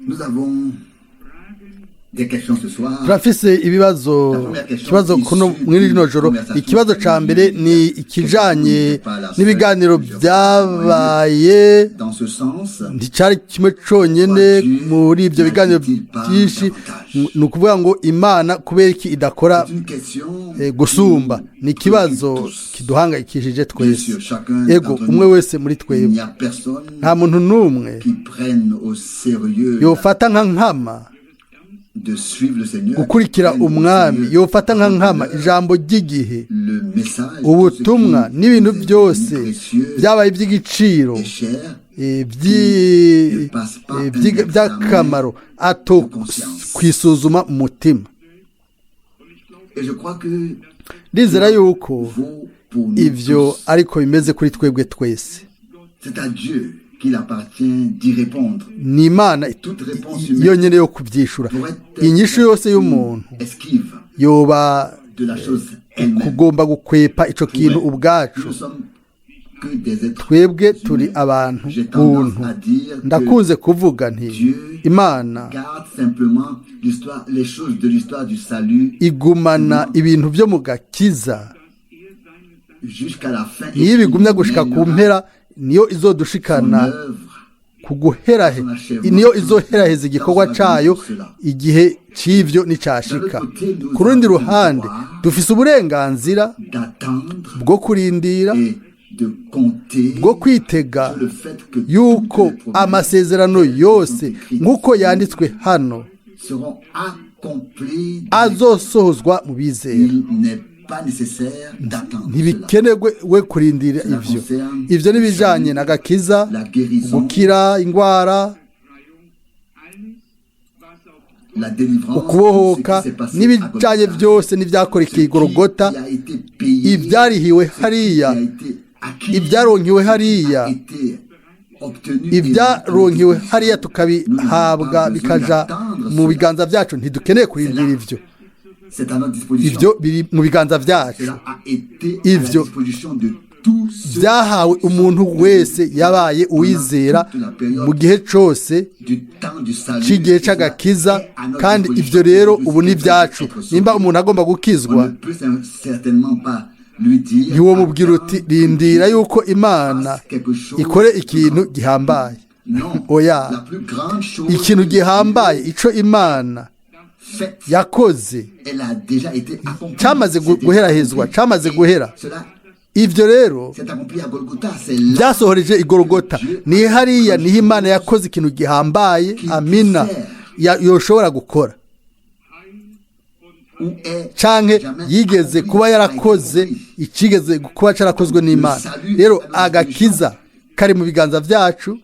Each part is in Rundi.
Nous avons des questions ce soir. Turafise ibibazo, ikibazo kuno muri rino joro. Ikibazo ca mbere ni ikijanye n'ibiganiro byabaye. Dans ce sens, nticari kimwe conyene muri ivyo biganiro byinshi. Ni ukuvuga ngo Imana kubera iki idakora c'est une question gusumba? qui Ni ikibazo préoccupe tous. kiduhangayikishije Bien twese. sûr, chacun Ego, d'entre umwe nous, wese muri il twebwe, n'y a personne nta muntu n'umwe qui prenne au sérieux yofata nka nkama de suivre le Seigneur, gukurikira qui prenne au Umwami, sérieux yofata nka nkama le ijambo ry'igihe, message, ubutumwa tout ce qui n'ibintu nous est byose devenu précieux byabaye iby'igiciro et cher, by'akamaro, ato kwisuzuma mu mutima. Et je crois que Ndizera yuko vaut pour nous ivyo tous. ariko bimeze kuri twebwe twese. C'est à Dieu qu'il appartient d'y répondre. Ni Imana Toute réponse humaine yonyine yo kubyishura. pourrait être Inyishu yose y'umuntu une esquive yoba de la chose elle-même. kugomba gukwepa ico kintu ubwacu. Nous ne sommes que des êtres Twebwe turi humains. abantu J'ai tendance buntu. à dire que Ndakunze kuvuga nti Dieu Imana garde simplement l'histoire, les choses de l'histoire du salut igumana ibintu byo mu gakiza jusqu'à la fin et niyo ibigumya gushika ku mènera mpera, niyo son izodushikana œuvre ku guherahe, niyo izoheraheza igikorwa cayo igihe c'ivyo nicashika. Ku rundi ruhande, dufise uburenganzira d'attendre bwo kurindira, et de compter bwo kwitega sur le fait que yuko toutes les promesses amasezerano yose nk'uko yanditswe hano seront accomplies. azosohozwa mu bizera. Il n'est pas nécessaire d'attendre cela. Ntibikenerwe we kurindira ivyo. Ivyo n'ibijanye n'agakiza, La guérison, gukira indwara, la délivrance, ukubohoka, ce qui s'est passé à n'ibijanye Golgotha, byose n'ivyakorekeye ce qui Golgota, y a été payé, ivyarihiwe ce qui hariya, a été acquis, ibyaronkiwe hariya, a été obtenu et ibyaronkiwe nous hariya n'avons tukabihabwa pas besoin bikaja d'attendre mu cela. biganza vyacu. Ntidukeneye kurindira ivyo. C'est à notre disposition. Ivyo biri mu biganza vyacu. Cela a été à la Ivyo disposition de tous ceux vyahawe umuntu wese yabaye uwizera mu gihe cose du temps du salut. c'igihe Et cela c'agakiza. est à notre Kandi disposition ivyo rero aujourd'hui. ubu ni ibyacu. Être sauvé. Nimba umuntu agomba On gukizwa, ne peut certainement pas lui dire ntiwomubwira uti attends rindira que yuko Imana fasse quelque chose ikore de ikintu grand. gihambaye. Non, Oya. la plus grande chose Ikintu que gihambaye Dieu ico Imana faite, yakoze elle a déjà été accomplie. camaze C'est déjà guherahezwa, accompli. camaze Et guhera. cela Ivyo rero s'est accompli à Golgotha. C'est là byasohoreje igorogota. Ni hariya niho Imana yakoze ikintu gihambaye, amina, yoshobora gukora où est canke jamais yigeze accompli, kuba a été yarakoze, accompli. ikigeze kuba carakozwe n'Imana. Rero agakiza kari mu biganza vyacu.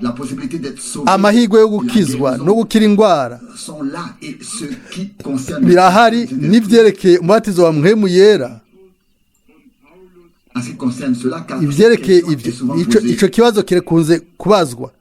La possibilité d'être sauvé, Amahirwe yo la gukizwa guérison no gukira indwara sont là et ce qui concerne birahari, n'ivyerekeye umubatizo wa Mpwemu Yera. En ce qui concerne cela, car cette Ivyerekeye question est ivyo, souvent ico posée. ico kibazo kirekunze kubazwa.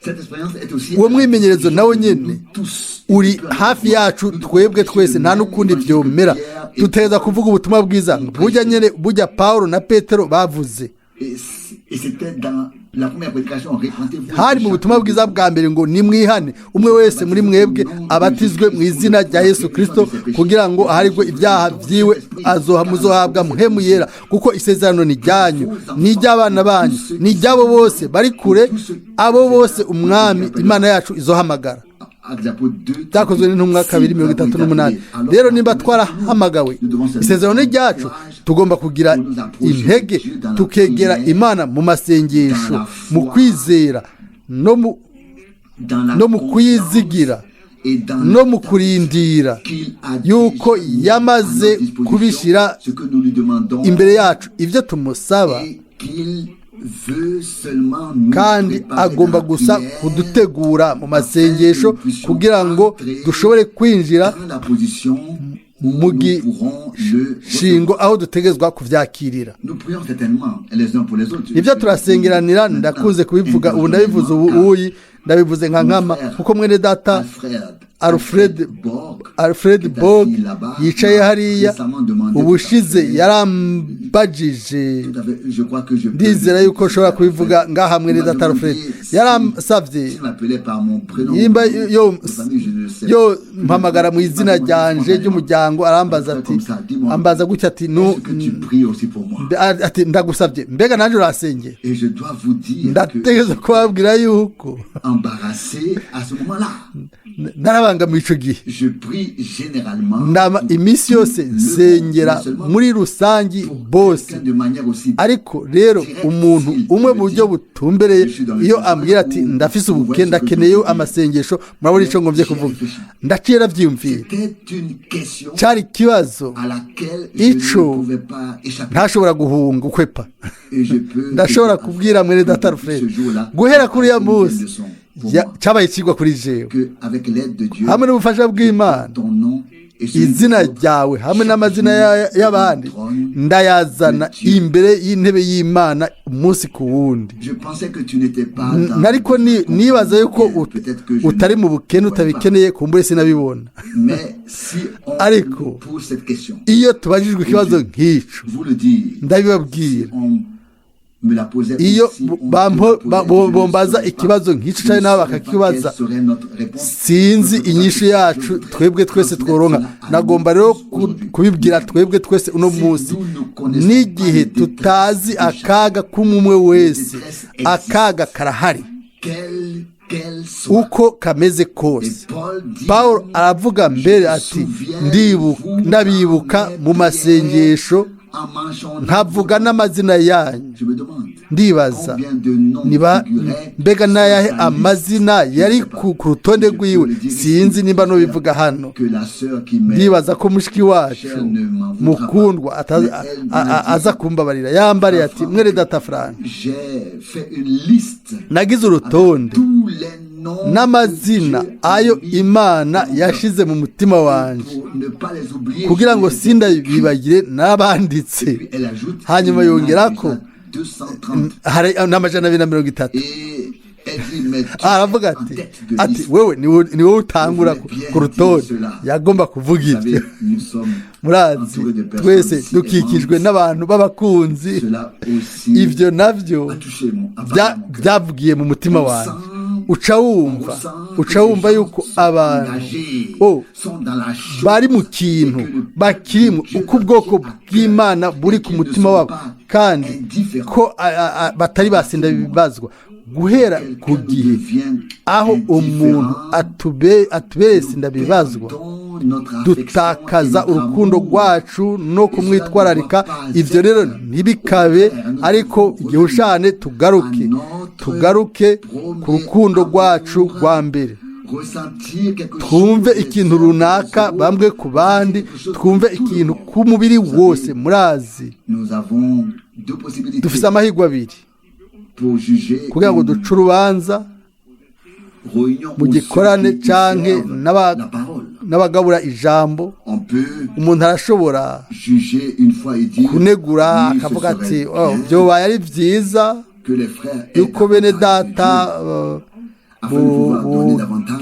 Cette expérience est aussi Uwo à la mwimenyerezo disposition nawo de nyene nous tous. uri Et peu hafi importe yacu nous twebwe prêcher twese. le Nta même n'ukundi évangile que vyomera. Pierre et Dutegereza Paul. kuvuga ubutumwa bwiza burya nyene burya Paulo na Petero bavuze. Et c'était dans la première prédication, répentez-vous. Hari mu butumwa bwiza bwa mbere ngo nimwihane, umwe wese muri mwebwe abatizwe mu izina rya Yesu Kristo kugira ngo aharirwe ibyaha vyiwe, azoha muzohabwa Mpwemu Yera, kuko isezerano ni ryanyu, ni iry'abana banyu, ni iry'abo bose bari kure, abo bose Umwami Imana yacu izohamagara. Actes des Apôtres 2, Byakozwe n'Intumwa 2:38. Rero nimba twarahamagawe, isezerano ni ryacu, tugomba kugira intege tukegera Imana mu masengesho, mu kwizera dans la no mu confiance kuyizigira et dans no mu kurindira qu'il a yuko déjà mis yamaze à notre disposition kubishyira ce que nous lui demandons imbere yacu ibyo tumusaba, et qu'il veut seulement nous kandi préparer agomba dans la gusa prière kudutegura mu masengesho kugira ngo dushobore kwinjira dans la position où mu nous pourrons le gishingo aho dutegerezwa kuvyakirira. Nous prions certainement les uns pour les autres. Nibyo turasengeranira. Ndakunze kubivuga ubu, ndabivuze ubu uyi, ndabivuze nka nkama, kuko mwene data Alfred Alfred Borg yicaye hariya, ubushize yarambajije, ndizera yuko nshobora kubivuga ngaha mwene data Alfred yaransabye nimba yo mpamagara mu izina ryanje ry'umuryango, arambaza ati, ambaza gutya ati, ati ndagusabye mbega nanjye urasengera? Ndategereza kubabwira yuko narabangamiye ico gihe. Ndama iminsi yose nsengera muri rusangi bose, ariko rero umuntu umwe mu buryo butumbereye iyo ambwira ati ndafise ubukene, ndakeneye amasengesho, murabona ico ngomvye kuvuga, ndaciye navyiyumvira. Cari ikibazo ico ntashobora guhunga ukwepa. Ndashobora kubwira mwene data Alfred guhera kuri ya munsi cyabaye ikigwa kuri jewe, hamwe n'ubufasha bw'Imana, izina ryawe hamwe n'amazina y'abandi ndayazana imbere y'intebe y'Imana umunsi ku wundi. Nariko nibaza yuko utari mu bukene, utabikeneye, kumbure sinabibona, ariko iyo tubajijwe ikibazo nk'ico, ndabibabwira, iyo bombaza ikibazo nk'icyo cyane nabo bakakibaza, sinzi inyishu yacu twebwe twese tworonka. Nagomba rero kubibwira twebwe twese uno munsi, n'igihe tutazi akaga k'umwe wese, akaga karahari uko kameze kose. Paul aravuga mbere ati ndabibuka mu masengesho, nkavuga n'amazina yanyu. Ndibaza niba mbega n'ayahe amazina yari ku rutonde rwiwe, sinzi nimba nubivuga hano. Ndibaza ko mushiki wacu mukundwa aza kumbabarira, yambariye ati mwere data Frank, nagize urutonde n'amazina ayo Imana yashize mu mutima wanje kugira ngo sindabibagire n'abanditse. Hanyuma yongera ko hari n'230. Aravuga ati wewe ni wowe utangura ku rutonde. Yagomba kuvuga ibyo. Murazi twese dukikijwe n'abantu b'abakunzi, ibyo nabyo byavugiye mu mutima wanjye. Uca wumva yuko abantu bari mu kintu bakirimo, uko ubwoko bw'Imana buri ku mutima wabo, kandi ko batari basinda bibazwa. Guhera ku gihe aho umuntu atubereye sindabibazwa, dutakaza urukundo rwacu no kumwitwararika. Ibyo rero ntibikabe, ariko igihushane tugaruke ku rukundo rwacu rwa mbere, twumve ikintu runaka bamwe ku bandi, twumve ikintu ku mubiri wose. Murazi dufise amahirwe abiri kugira ngo duce urubanza mu gikorane canke n'abagabura ijambo. Umuntu arashobora kunegura akavuga ati byobaye ari byiza yuko bene data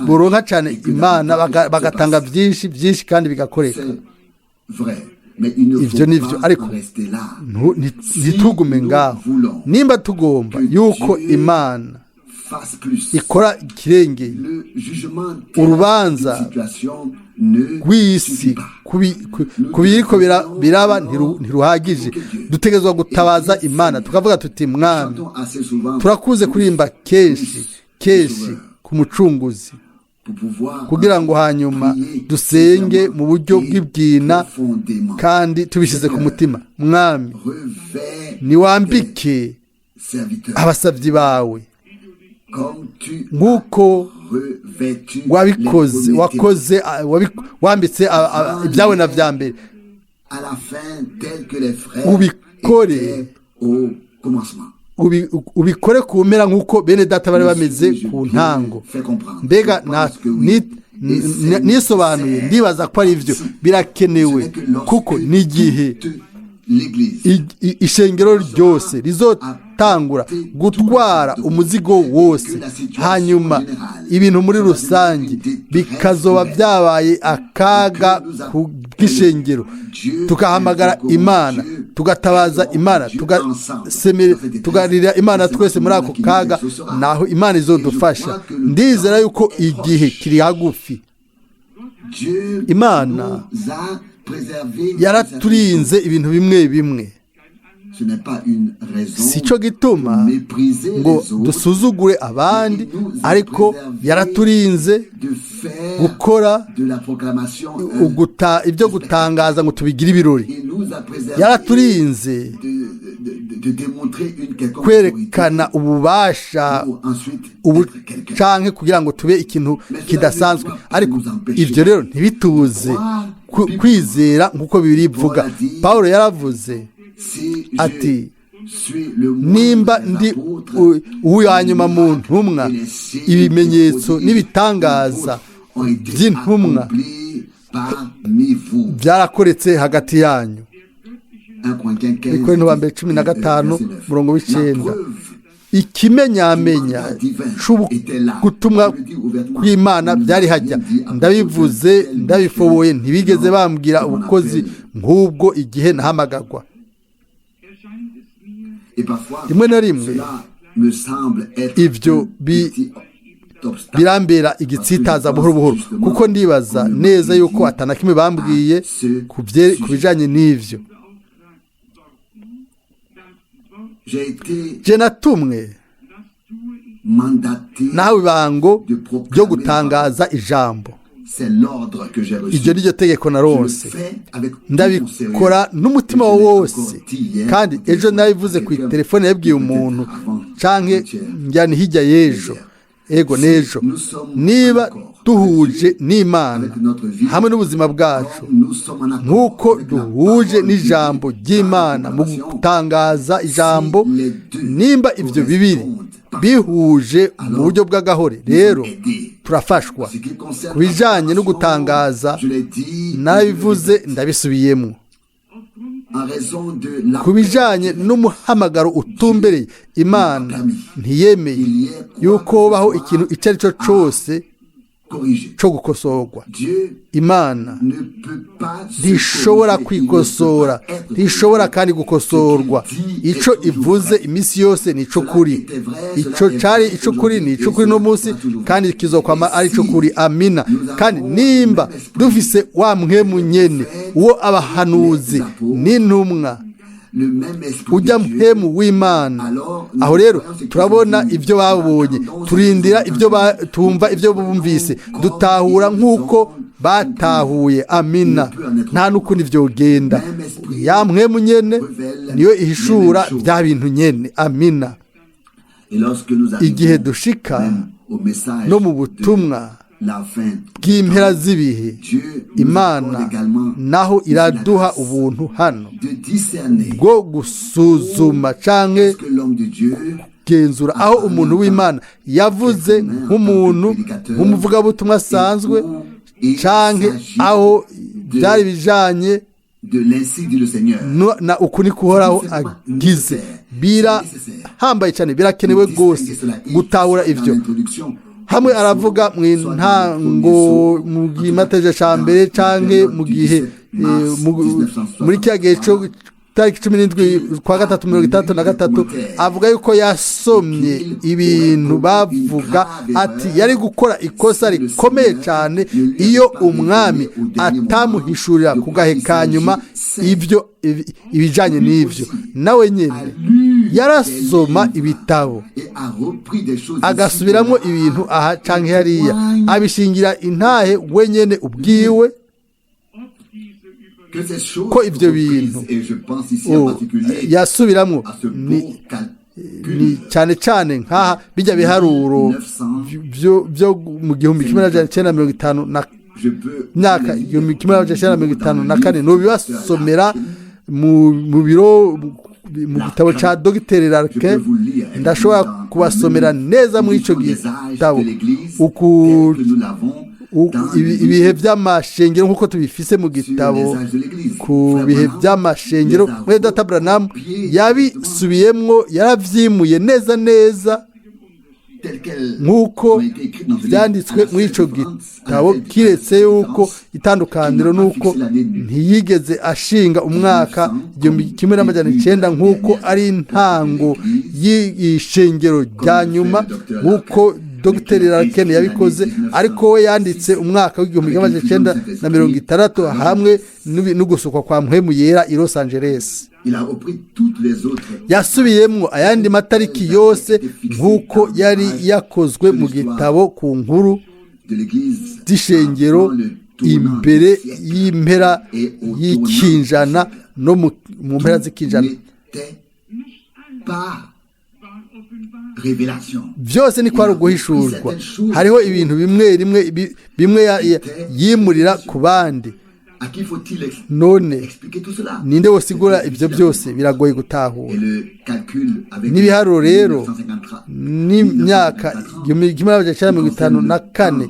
buronka cyane Imana, bagatanga byinshi byinshi kandi bigakoreka. Ibyo ni byo, ariko ntitugume ngaho. Nimba tugomba yuko Imana ikora ikirengeye, urubanza rw'isi ku biriko biraba ntiruhagije. Dutegerezwa gutabaza Imana tukavuga tuti Mwami, turakuze kuririmba kenshi kenshi ku mucunguzi, kugira ngo hanyuma dusenge mu buryo bw'ibwina kandi tubishyize ku mutima. Mwami, niwambike abasabyi bawe nk'uko wabikoze, wakoze, wambitse ibyawe na bya mbere, ubikore ubikore ku mpera nk'uko bene data bari bameze ku ntango. Mbega nisobanuye, ndibaza ko ari byo birakenewe, kuko n'igihe ishengero ryose tugatangura gutwara umuzigo wose, hanyuma ibintu muri rusange bikazoba byabaye akaga ku bw'ishengero, tugahamagara Imana, tugatabaza Imana, tugarira Imana twese muri ako kaga, naho Imana izodufasha. Ndizera yuko igihe kiri hagufi. Imana yaraturinze ibintu bimwe bimwe. Si cyo gituma ngo dusuzugure abandi, ariko yaraturinze gukora ibyo gutangaza ngo tubigire ibirori. Yaraturinze kwerekana ububasha canke kugira ngo tube ikintu kidasanzwe, ariko ibyo rero ntibitubuze kwizera nk'uko Bibiliya ivuga. Pawulo yaravuze ati nimba ndi uwa nyuma mu ntumwa, ibimenyetso n'ibitangaza by'intumwa byarakoretse hagati yanyu. Korinto wa mbere 15 murongo w'9. Ikimenyamenya c'ubutumwa kw'Imana byari hajya. Ndabivuze ndabifoboye, ntibigeze bambwira ubukozi nk'ubwo igihe nahamagagwa. Rimwe na rimwe ibyo birambera igitsitaza buhoro buhoro, kuko ndibaza neza yuko atana kimwe bambwiye ku bijanye n'ivyo. Je natumwe nawe ibango ryo gutangaza ijambo. Iryo ni ryo tegeko naronse, ndabikora n'umutima wose. Kandi ejo nabivuze ku telefone, yabwiye umuntu canke njyana hirya y'ejo, ego n'ejo. Niba duhuje n'Imana hamwe n'ubuzima bwacu nk'uko duhuje n'ijambo ry'Imana mu gutangaza ijambo, nimba ibyo bibiri bihuje mu buryo bw'agahore, rero turafashwa. Ku bijyanye no gutangaza, nabivuze ndabisubiyemo. Ku bijyanye n'umuhamagaro utumbereye, Imana ntiyemeye yuko hobaho ikintu icyo ari cyo cyose cyo gukosorwa. Imana ntishobora kwikosora, ntishobora kandi gukosorwa. Icyo ivuze iminsi yose ni icyo kuri. Icyo cyari icyo kuri ni icyo kuri no munsi, kandi kizokwama ari icyo kuri. Amina. Kandi nimba dufise wa mpwemu nyene, uwo abahanuzi n'intumwa, ujya mpemu w'Imana, aho rero turabona ibyo babonye, turindira ibyo tumva, ibyo bumvise, dutahura nk'uko batahuye. Amina. Nta n'ukundi vyogenda. Ya mpwemu nyene niyo ihishura bya bintu nyene. Amina. Igihe dushika no mu butumwa bw'impera z'ibihe, Imana naho iraduha ubuntu hano bwo gusuzuma canke kugenzura aho umuntu w'Imana yavuze nk'umuntu nk'umuvugabutumwa asanzwe, canke aho byari bijanye na uku ni kuhoraho agize. Birahambaye cyane, birakenewe rwose gutahura ivyo. Hamwe aravuga mu ntango mu gimateje ca mbere, canke mu gihe muri kya gihe cyo tariki 17 kwa gatatu 1963, avuga yuko yasomye ibintu bavuga ati yari gukora ikosa rikomeye cyane iyo umwami atamuhishurira ku gahe ka nyuma ibyo ibijanye n'ivyo. Nawe nyene yarasoma ibitabo agasubiramo ibintu aha canke hariya, abishingira intahe wenyene ubwiwe ko ibyo bintu yasubiramo ni cyane cyane nkaha bijya biharuro byo mu 1950 na myaka 1954, nubibasomera mu biro mu gitabo ca Dr. Larkin, ndashobora kubasomera neza muri ico gitabo. Ibihe by'amashengero nk'uko tubifise mu gitabo ku bihe by'amashengero, mwene data Branham yabisubiyemwo, yaravyimuye neza neza nk'uko byanditswe muri ico gitabo, kiretse yuko itandukaniro nuko ntiyigeze ashinga umwaka 1900 nk'uko ari intango y'ishengero rya nyuma nk'uko Dr. Larkin yabikoze, ariko we yanditse umwaka w'1960 hamwe n'ugusukwa kwa Mpwemu Yera i Los Angeles. Yasubiyemwo ayandi matariki yose nk'uko yari yakozwe mu gitabo ku nkuru z'ishengero imbere y'impera y'ikinjana no mu mpera z'ikinjana. Byose ni kwari uguhishurwa. Hariho ibintu bimwe rimwe bimwe yimurira ku bandi. None ninde wosigura ibyo byose? Biragoye gutahura. N'ibiharuro rero n'imyaka 1954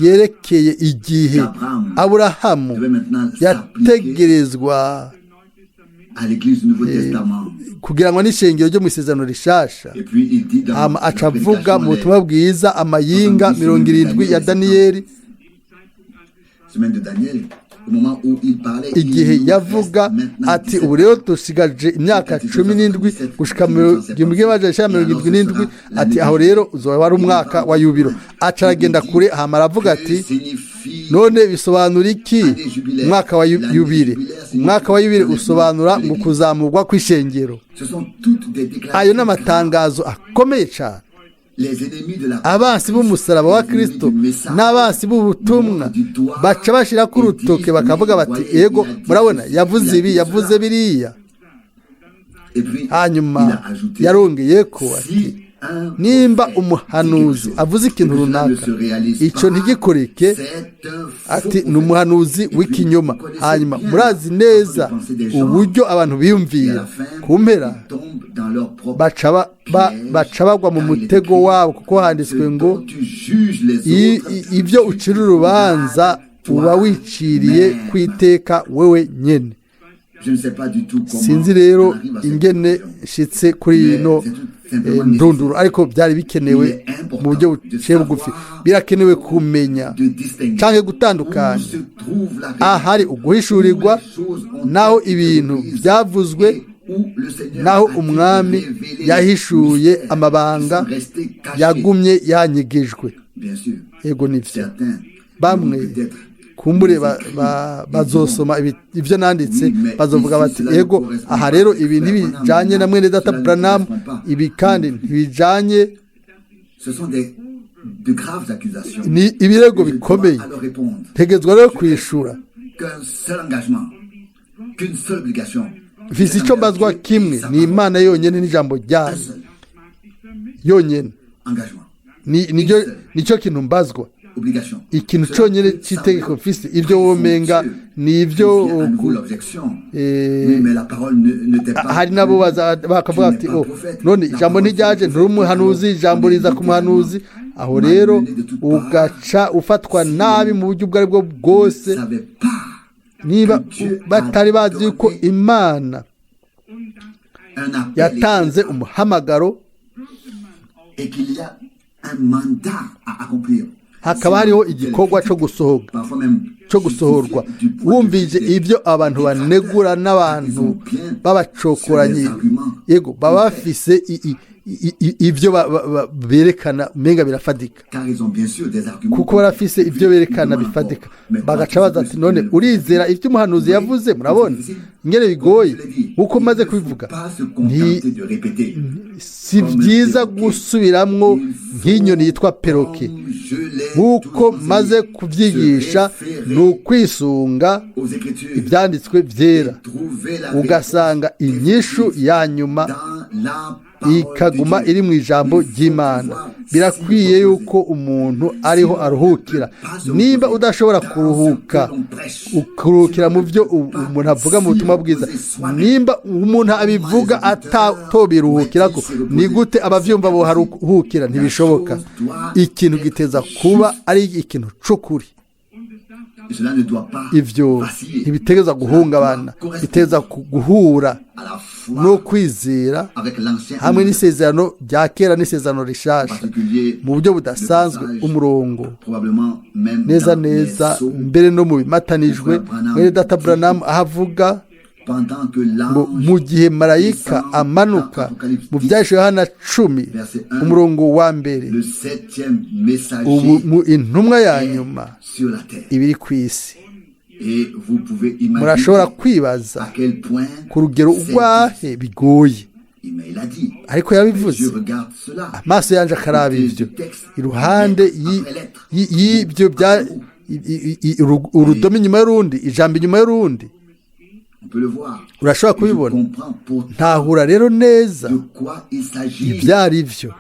yerekeye igihe Aburahamu yategerezwa kugira ngo n'ishengero ryo mu isezerano rishasha. Aca avuga mu butumwa bwiza amayinga 70 ya Daniyeli, igihe yavuga ati ubu rero dusigaje imyaka 17 gushika mu 1977, ati aho rero uzoba ari umwaka wa yubiro. Aca aragenda kure, hama aravuga ati none bisobanura iki umwaka wa yubire? Umwaka wa yubire usobanura ngo kuzamurwa kw'ishengero. Ayo ni amatangazo akomeye cyane. Abansi b'umusaraba wa Kristo n'abansi b'ubutumwa baca bashira ku rutoke bakavuga bati ego murabona yavuze ibi, yavuze biriya. Hanyuma yarongeye ko ati nimba umuhanuzi avuze ikintu runaka icyo ntigikoreke, ati ni umuhanuzi w'ikinyoma. Hanyuma murazi neza uburyo abantu biyumvira, ku mpera baca bagwa mu mutego wabo, kuko handitswe ngo ibyo ucira urubanza uba wiciriye ku iteka wewe nyene. Sinzi rero ingene nshitse kuri ino ndunduro, ariko byari bikenewe mu buryo buciye bugufi. Birakenewe kumenya canke gutandukanya ahari uguhishurirwa, naho ibintu byavuzwe, naho umwami yahishuye amabanga yagumye yanyigijwe. Yego nivyo, bamwe kumbure bazosoma ibyo nanditse bazovuga bati ego aha rero ibi ntibijanye na mwene data Branham, ibi kandi ntibijanye, ni ibirego bikomeye. Ntegezwa rero kwishura. Mfise ico mbazwa kimwe, ni Imana yonyene n'ijambo ryayo yonyene, nicyo kintu mbazwa, ikintu cyonyine cy'itegeko mfise. Ibyo womenga ni ibyo hari nabo bakavuga ati oh none ijambo ntiryaje, nturi umuhanuzi, ijambo riza ku muhanuzi. Aho rero ugaca ufatwa nabi mu buryo ubwo aribwo bwose, niba batari bazi yuko Imana yatanze umuhamagaro hakaba hariho igikorwa cyo gusohoka, cyo gusohorwa. Wumvije ibyo abantu banegura n'abantu babacokoranye, yego baba bafise ibyo berekana umenga birafatika, kuko barafise ibyo berekana bifatika, bagaca baza ati none urizera ibyo umuhanuzi yavuze? Murabona ingene bigoye nkuko maze kubivuga, si byiza gusubiramwo nk'inyoni yitwa peroke. Nkuko maze kubyigisha, ni ukwisunga ibyanditswe byera, ugasanga inyishu ya nyuma ikaguma iri mu ijambo ry'Imana. Birakwiye yuko umuntu ariho aruhukira. Nimba udashobora kuruhuka, ukuruhukira mu byo umuntu avuga mu butumwa bwiza, nimba umuntu abivuga atatobiruhukirako, ni gute abavyumva boharuhukira? Ntibishoboka. Ikintu giteza kuba ari ikintu c'ukuri. Ivyo ntibitegerezwa guhungabana, bitegerezwa guhura no kwizera hamwe n'isezerano rya kera n'isezerano rishasha mu buryo budasanzwe. Umurongo neza neza mbere no mu bimatanijwe, mwene data Branham aho avuga ngo mu gihe marayika amanuka mu byahishuwe Yohana 10 umurongo wa 1, ubu mu intumwa ya nyuma ibiri ku isi. Murashobora kwibaza ku rugero urwahe bigoye, ariko yabivuze amaso yanje akaraba ivyo iruhande y'ibyo bya urudome inyuma y'urundi, ijambo inyuma y'urundi. Urashobora kubibona. Ntahura rero neza ibyo ari byo,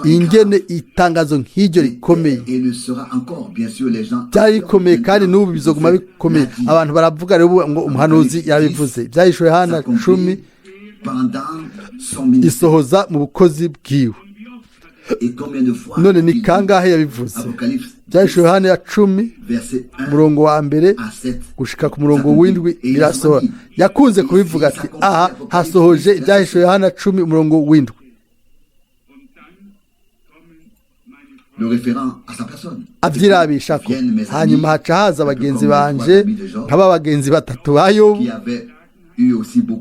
ingene itangazo nk'iryo rikomeye byari rikomeye, kandi n'ubu bizoguma bikomeye. Abantu baravuga rero ngo umuhanuzi yabivuze. Byahishuwe Yohana 10 isohoza mu bukozi bwiwe. None ni kangahe yabivuze? Byahishuwe Yohana ya 10 umurongo wa 1 gushika ku murongo 7 birasohora. Yakunze kubivuga ati aha hasohoje ibyahishuwe Yohana 10 umurongo 7. Avyirabishako. Hanyuma haca haza abagenzi banje nk'aba bagenzi batatu ba Yobu,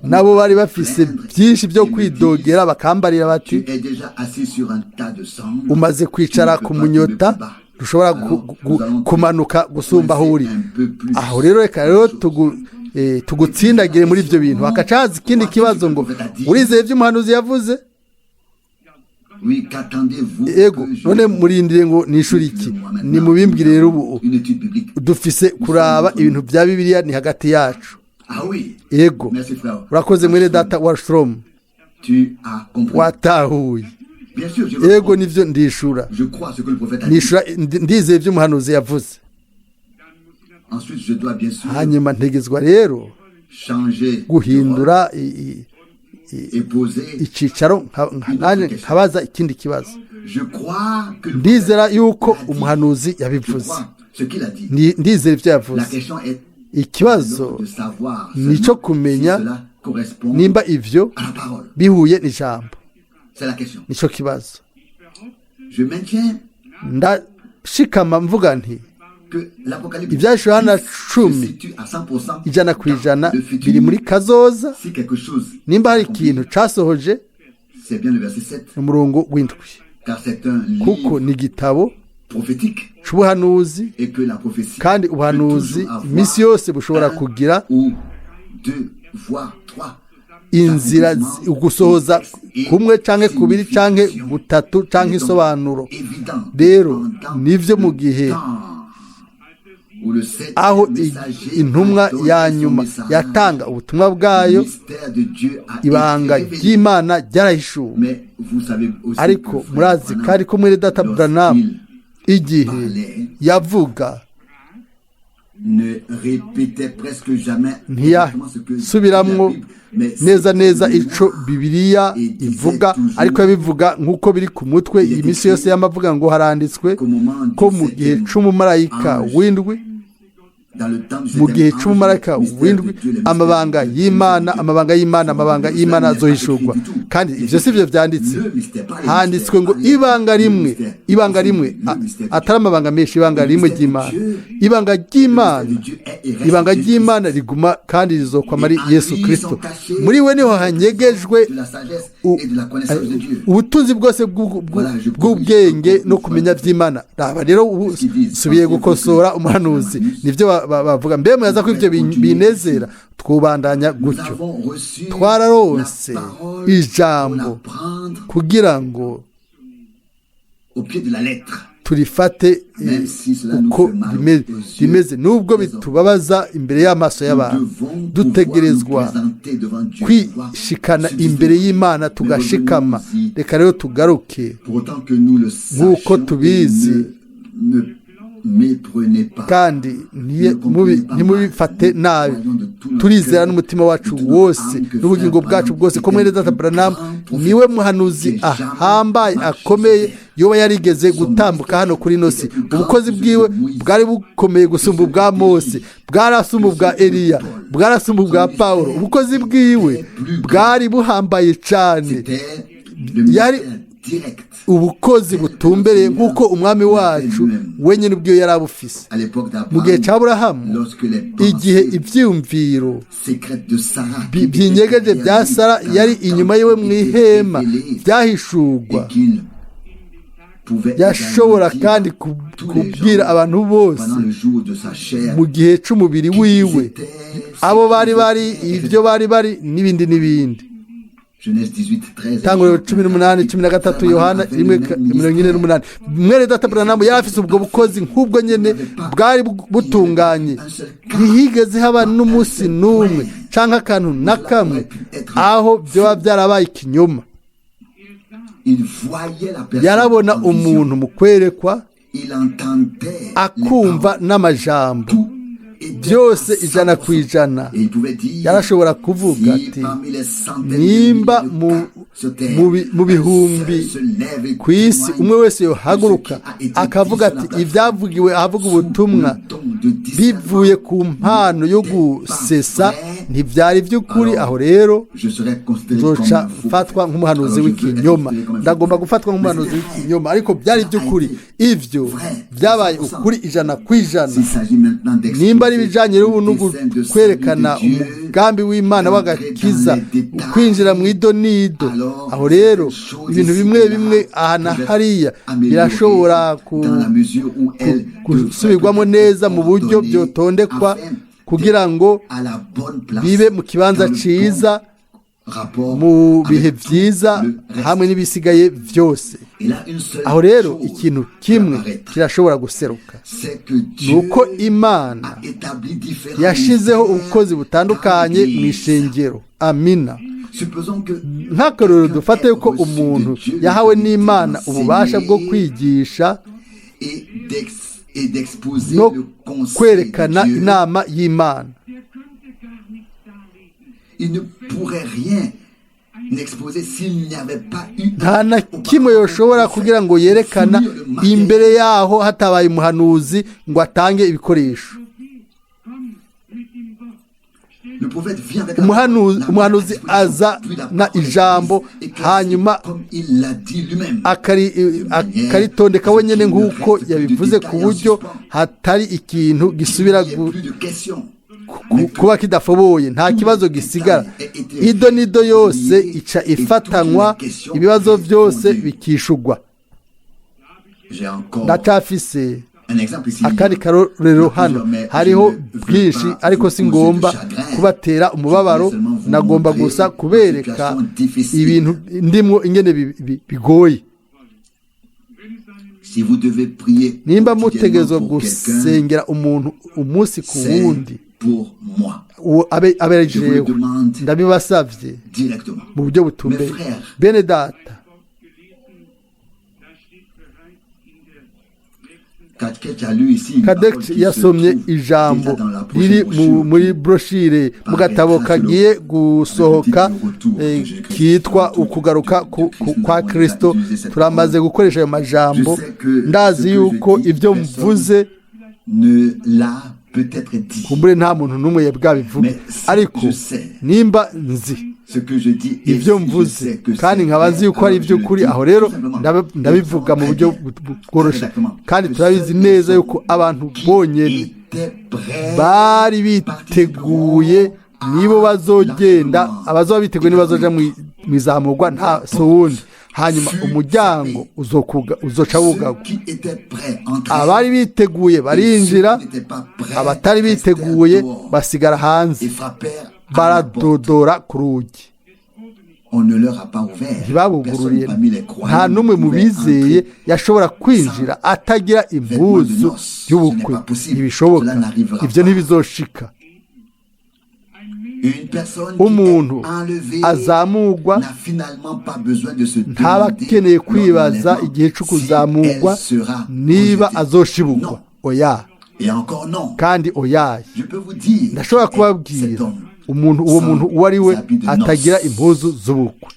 nabo bari bafise byinshi byo kwidogera, bakambarira bati umaze kwicara ku munyota, ntushobora kumanuka gusumba aho uri. Aho rero reka rero tugutsindagire muri ibyo bintu. Hakaca haza ikindi kibazo ngo urizeye ibyo umuhanuzi yavuze? Ego, none murindire ngo nishuri iki? Ni mubimbwire rero ubu dufise kuraba ibintu bya Bibiliya ni hagati yacu. Ego, urakoze mwene data Washrom, watahuye. Ego, nivyo ndishura, nishura ndizeye ibyo umuhanuzi yavuze. Hanyuma ntegezwa rero guhindura icicaro nkabaza ikindi kibazo. Ndizera yuko umuhanuzi yabivuze, ndizera ibyo yavuze. Ikibazo ni icyo kumenya nimba ivyo bihuye n'ijambo. Nicyo kibazo. Ndashikama mvuga nti ibyahishuwe Yohana 10 100% biri muri kazoza. Nimba hari ikintu casohoje, umurongo 7, kuko ni igitabo c'ubuhanuzi, kandi ubuhanuzi iminsi yose bushobora kugira inzira gusohoza kumwe canke kubiri canke gutatu canke isobanuro. Rero nivyo mu gihe aho intumwa ya nyuma yatanga ubutumwa bwayo, ibanga ry'Imana ryarahishuwe. Ariko murazi kandi ko mwene data Branham igihe yavuga ntiyasubiramwo neza neza ico Bibiliya ivuga, ariko yabivuga nk'uko biri ku mutwe. Iminsi yose yamavuga ngo haranditswe ko mu gihe c'umumarayika w'indwi, mu gihe c'umumarayika w'indwi, amabanga y'Imana, amabanga y'Imana, amabanga y'Imana azohishurwa. Kandi ivyo si byo vyanditse. Handitswe ngo ibanga rimwe, ibanga rimwe, atari amabanga menshi, ibanga rimwe ry'Imana, ibanga ry'Imana, ibanga ry'Imana riguma kandi rizokwama ari Yesu Kristo. Muri we niho hanyegejwe ubutunzi bwose bw'ubwenge no kumenya vy'Imana. Raba rero ubu subiye gukosora umuhanuzi, nivyo bavuga. Mbe muyaza ko ivyo binezera, twubandanya gutyo. Twararonse ijambo kugira ngo turifate uko rimeze, nubwo bitubabaza imbere y'amaso y'abantu. Dutegerezwa kwishikana imbere y'Imana tugashikama. Reka rero tugaruke nk'uko tubizi. Kandi ntimubifate nabi, turizera n'umutima wacu wose n'ubugingo bwacu bwose ko mwene data Branham niwe muhanuzi ahambaye akomeye yoba yarigeze gutambuka hano kuri ino si. Ubukozi bwiwe bwari bukomeye gusumba ubwa Mose, bwarasumba ubwa Eliya, bwarasumba ubwa Pawulo. Ubukozi bwiwe bwari buhambaye cyane, yari ubukozi butumbereye nk'uko umwami wacu wenyine ubwiwe yari abufise. Mu gihe cya Aburahamu, igihe ibyiyumviro byinyegeje bya Sara yari inyuma yiwe mu ihema byahishurwa, yashobora kandi kubwira abantu bose mu gihe cy'umubiri wiwe abo bari bari, ibyo bari bari, n'ibindi n'ibindi. Tanguriro 18, 13, Yohana 1:48. Mwene data Branham yari afise ubwo bukozi nk'ubwo nyene bwari butunganye. Ntihigeze haba n'umunsi n'umwe canke akantu na kamwe aho vyoba vyarabaye ikinyoma. Yarabona umuntu mu kwerekwa, akumva n'amajambo byose 100%. Yarashobora kuvuga ati nimba mu bihumbi ku isi umwe wese yohaguruka akavuga ati ibyavugiwe ahavuga ubutumwa bivuye ku mpano yo gusesa ntibyari by'ukuri, aho rero nzoca mfatwa nk'umuhanuzi w'ikinyoma. Ndagomba gufatwa nk'umuhanuzi w'ikinyoma, ariko byari by'ukuri. Ibyo byabaye ukuri 100%. Nimba ari ibijyanye no kwerekana umugambi w'Imana w'agakiza, kwinjira mu ido n'ido, aho rero ibintu bimwe bimwe aha na hariya birashobora gusubirwamo neza mu buryo byotondekwa kugira ngo bibe mu kibanza cyiza, mu bihe byiza, hamwe n'ibisigaye byose. Aho rero ikintu kimwe kirashobora guseruka, ni uko Imana yashizeho ubukozi butandukanye mu ishengero. Amina. Nk'akarorero, dufate ko umuntu yahawe n'Imana ububasha bwo kwigisha no kwerekana inama y'Imana. Nta na kimwe yoshobora kugira ngo yerekana imbere yaho hatabaye umuhanuzi ngo atange ibikoresho. Umuhanuzi aza na ijambo, hanyuma akaritondeka wenyine nk'uko yabivuze, ku buryo hatari ikintu gisubira kuba kidafoboye, nta kibazo gisigara. Ido n'ido yose ica ifatanywa, ibibazo byose bikishugwa. Ndacyafise akandi karorero hano, hariho bwinshi ariko si ngomba kubatera umubabaro, nagomba gusa kubereka ibintu ndimwo ingene bigoye. Nimba mutegerezwa gusengera umuntu umunsi ku wundi, abe ari jewe, ndabibasavye mu buryo butumbeye. Bene data, Kadek yasomye ijambo riri muri broshire mu gatabo kagiye gusohoka kitwa Ukugaruka kwa Kristo. Turamaze gukoresha ayo majambo. Ndazi yuko ibyo mvuze kumbure nta muntu n'umwe yabwabivuge, ariko nimba nzi ibyo mvuze kandi nkaba nzi yuko ari iby'ukuri, aho rero ndabivuga mu buryo bworoshye. Kandi turabizi neza yuko abantu bonyine bari biteguye nibo bazogenda, abazoba biteguye nibo bazoja mu izamurwa, nta si uwundi. Hanyuma umuryango uzoca wugagwa. Abari biteguye barinjira, abatari biteguye basigara hanze, baradodora ku rugi. Ntibabugururiye. Nta n'umwe mu bizeye yashobora kwinjira atagira impuzu y'ubukwe. Ntibishoboka, ibyo ntibizoshika. Umuntu azamugwa ntaba akeneye kwibaza igihe cyo kuzamugwa niba azoshibukwa. Oya. Et encore non. Kandi oyaye. Je peux vous dire Ndashobora qui est kubabwira cet homme umuntu, uwo muntu uwo ari we sans habit de atagira noces. impuzu z'ubukwe.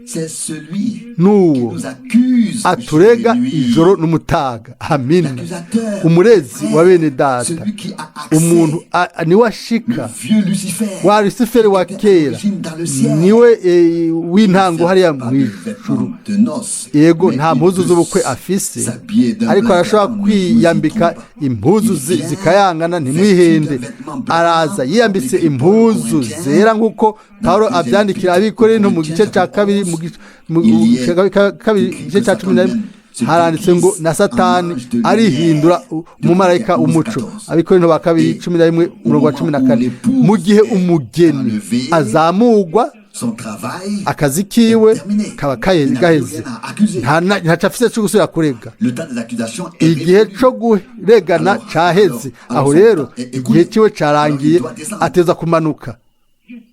C'est celui qui N'uwo nous accuse jour aturega et nuit. ijoro n'umutaga. Amina. L'accusateur, Umurezi wa bene frère, data, celui qui a accès, umuntu niwe le ashika vieux Lucifer, wa Lusiferi wa qui était à kera, l'origine dans le ciel. niwe w'intango hariya Pas mu de ijuru. vêtements de noces, Yego, mais nta il mpuzu peut z'ubukwe afise, s'habiller d'un ariko blanc arashobora gardant, ne vous y kwiyambika trompe pas. impuzu Il vient zikayangana, vêtu ntimwihende. d'un vêtement blanc, Araza yiyambitse comme l'écrit Paul aux impuzu Corinthiens, zera nk'uko dans Pawulo la deuxième abyandikira épître aux Abikorinto mu gice Corinthiens, cya chapitre kabiri, 11, mu il y est kabiri écrit igice que cya Satan 11 lui-même se haranditse ngo déguise na en Satani ange de lumière. arihindura 2 umumarayika Corinthiens 11, w'umuco. 14. Abikorinto ba kabiri Et 11 au umurongo wa moment cumi na où kane l'épouse Mu gihe est umugeni enlevée, azamugwa, son travail akazi kiwe est terminé. kaba Il n'a plus gaheze. rien à accuser. Ntaco afise co gusubira kurega. Le temps des accusations est Igihe révolu. co kuregana Alors, caheze. alors, Aho alors, rero son temps est igihe écoulé. ciwe carangiye, Alors, il doit descendre. ateza kumanuka.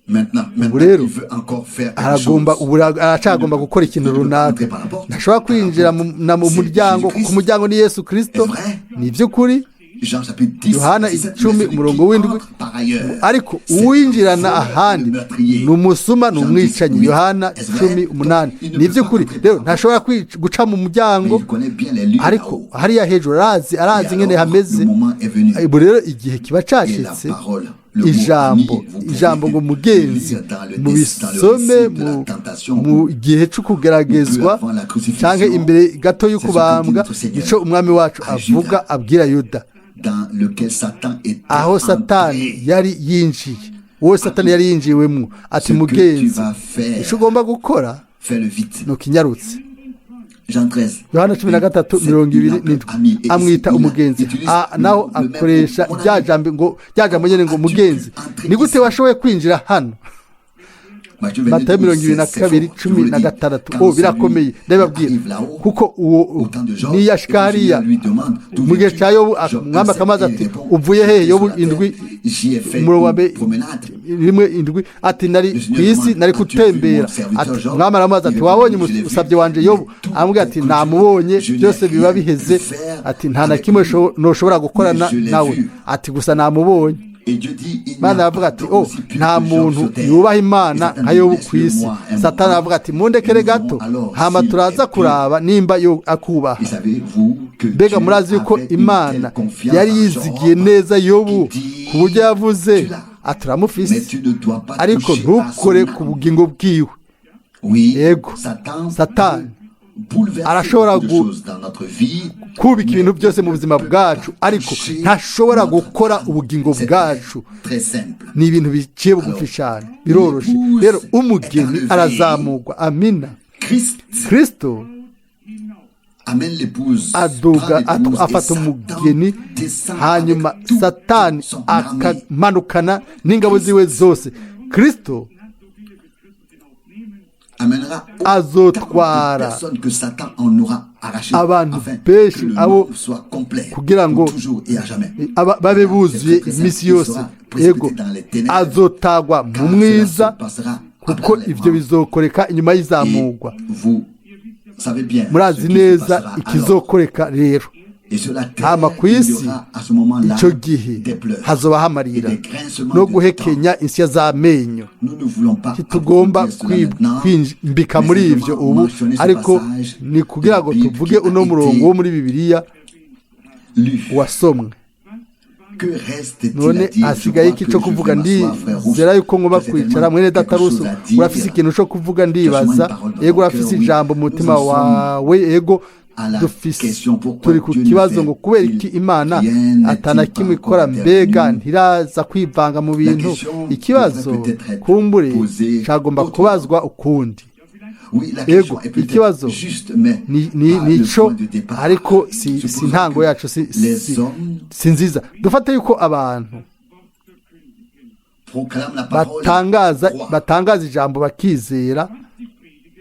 Maintenant, Ubu maintenant, rero il veut encore faire quelque aragomba chose. ubu aracagomba gukora ikintu Il ne peut pas runaka. entrer par la porte. Ntashobora Par la kwinjira porte, mu c'est muryango, Jésus-Christ. ku muryango ni Yesu Kristo. Est-ce vrai? Ni iby'ukuri. Jean chapitre 10, Yohana verset 7, 10 mais celui umurongo qui w'indwi entre par ailleurs, ariko c'est uwinjirana un voleur, ahandi le meurtrier. ni umusuma, ni Jean 10, umwicanyi. 8. Yohana Est-ce vrai? 10:8. Donc, il ne Ni peut pas iby'ukuri. entrer par Rero la ntashobora guca mu Mais muryango, il connaît bien les lieux ariko là-haut. hariya hejuru arazi, Et arazi ingene alors, hameze. le moment est venu. Ubu rero igihe kiba Et la cashitse. parole, le mot Ijambo, ami, vous pouvez ijambo ngo mugenzi, lire dans le mubisome dans le récit de la tentation mu gihe cyo kugeragezwa ou peu avant la crucifixion, canke imbere gato y'ukubambwa, c'est ce que dit notre Seigneur ico umwami wacu à Judas, avuga abwira Yuda, dans lequel Satan était aho Satani entré. yari yinjiye, wowe Satani yari yinjiwemwo, ati Ce que tu mugenzi, vas faire, ico ugomba gukora fais-le vite. ni ukinyarutse. Jean 13. Yohana 13 C'est 27. ami. Et Amwita ici, il umugenzi. utilise Naho le même akoresha mot, mon rya ami. jambo ngo rya jambo nyene ngo As-tu mugenzi, pu entrer ni gute ici? washoboye kwinjira hano? Matthieu 22, Matayo mirongo ibiri na c'est kabiri fort, je vous cumi le na dis. gatandatu Quand Oh, birakomeye, celui ndabibabwira, arrive là-haut, kuko uwo au temps de Job, niyashika et puis hariya Dieu lui demande, d'où mu gihe viens-tu? cya Yobu, Job umwami 1, akamaze il ati répond, uvuye hehe? j'étais Yobu sur la terre, 7 j'y ai fait umurongo wa une mbere promenade. 1:7 ati nari Le ku Seigneur isi, demande, nari as-tu vu gutembera. mon serviteur Ati Job? umwami aramubaza Il ati répond, wabonye je l'ai vu, umusabyi wanje Yobu? mais tout Aramubwira ati est namubonye, je n'ai byose biba rien pu biheze. faire Ati nta na avec kimwe lui. noshobora gukorana Mais je l'ai nawe. vu. Ati gusa namubonye. Et Dieu dit, il n'y Imana a aravuga pas ati d'homme oh, aussi pur nta que Job muntu sur terre. yubaha Et Imana Satan nka dit, Yobu ku isi. laisse-le-moi un Satani moment. aravuga ati Et mundekere nous verrons gato, alors hama s'il turaza est pur. kuraba nimba yo akubaha. Et savez-vous que Mbega Dieu murazi yuko avait une Imana telle confiance yari en yizigiye Job neza Yobu qu'il dit, ku buryo yavuze tu l'as, ati uramufise, mais tu ne dois pas ariko toucher à son ntukore ku âme. bugingo bwiwe. Oui, Yego, Satan Satani peut bouleverser arashobora beaucoup de choses dans notre vie, kubika mais ibintu byose il mu ne buzima peut bwacu, pas ariko toucher ntashobora notre gukora âme. ubugingo C'est bwacu. très, très simple. Ni ibintu biciye bugufi Alors, cyane, biroroshe. l'épouse Rero est umugeni enlevée. arazamurwa. Amina. Christ Kristo amène l'épouse, aduga prend l'épouse et afata Satan umugeni, descend hanyuma avec toute Satani son armée. akamanukana n'ingabo ziwe zose. Kristo Amènera autant de azotwara personnes que Satan en aura arraché, abantu afin benshi que le abo nombre soit complet kugira ngo pour toujours et à jamais. babe C'est buzuye très, très simple. iminsi Il yose. sera Yego, précipité dans les ténèbres, azotagwa mu car cela mwiza, se passera kuko après ibyo l'enlèvement. bizokoreka inyuma Et y'izamurwa. vous savez bien ce Murazi qui se neza passera alors. ikizokoreka rero. Et sur la terre, Hama ku il y isi aura à ce moment-là icyo gihe des pleurs hazobaho et amarira des grincements no de dents. guhekenya insya z'amenyo. Nous ne voulons pas Ntitugomba approfondir cela maintenant, kwimbika mais muri simplement ivyo ubu, mentionner ce ariko passage ni de kugira la ngo Bible tuvuge qui a uno murongo été wo muri Bibiliya lu. wasomwe. Que reste-t-il None à dire? Je hasigaye crois iki que cyo je kuvuga? vais m'asseoir, frère Rousse. Ndizera yuko ngomba Tu as certainement kwicara, mwene data quelque Rusu. chose à dire. Urafise ikintu cyo kuvuga, Tu as sûrement ndibaza. une parole dans Yego, ton urafise cœur, oui. ijambo mu Nous mutima en sommes wawe. Yego, à la dufise question pourquoi turi ku Dieu ne kibazo ngo kubera fait-il iki Imana rien, n'est-il atana pas kimwe encore ikora? Mbega intervenu? ntiraza kwivanga mu La bintu? question Ikibazo devrait peut-être être kumbure posée cagomba autrement. kubazwa ukundi. Oui, la Yego, question est peut-être ikibazo juste, mais ni pas le nico, point de départ. ariko si Supposons ntango que yacu, si les si hommes si nziza. Dufate yuko abantu proclament la parole, batangaza croient batangaza ijambo, bakizera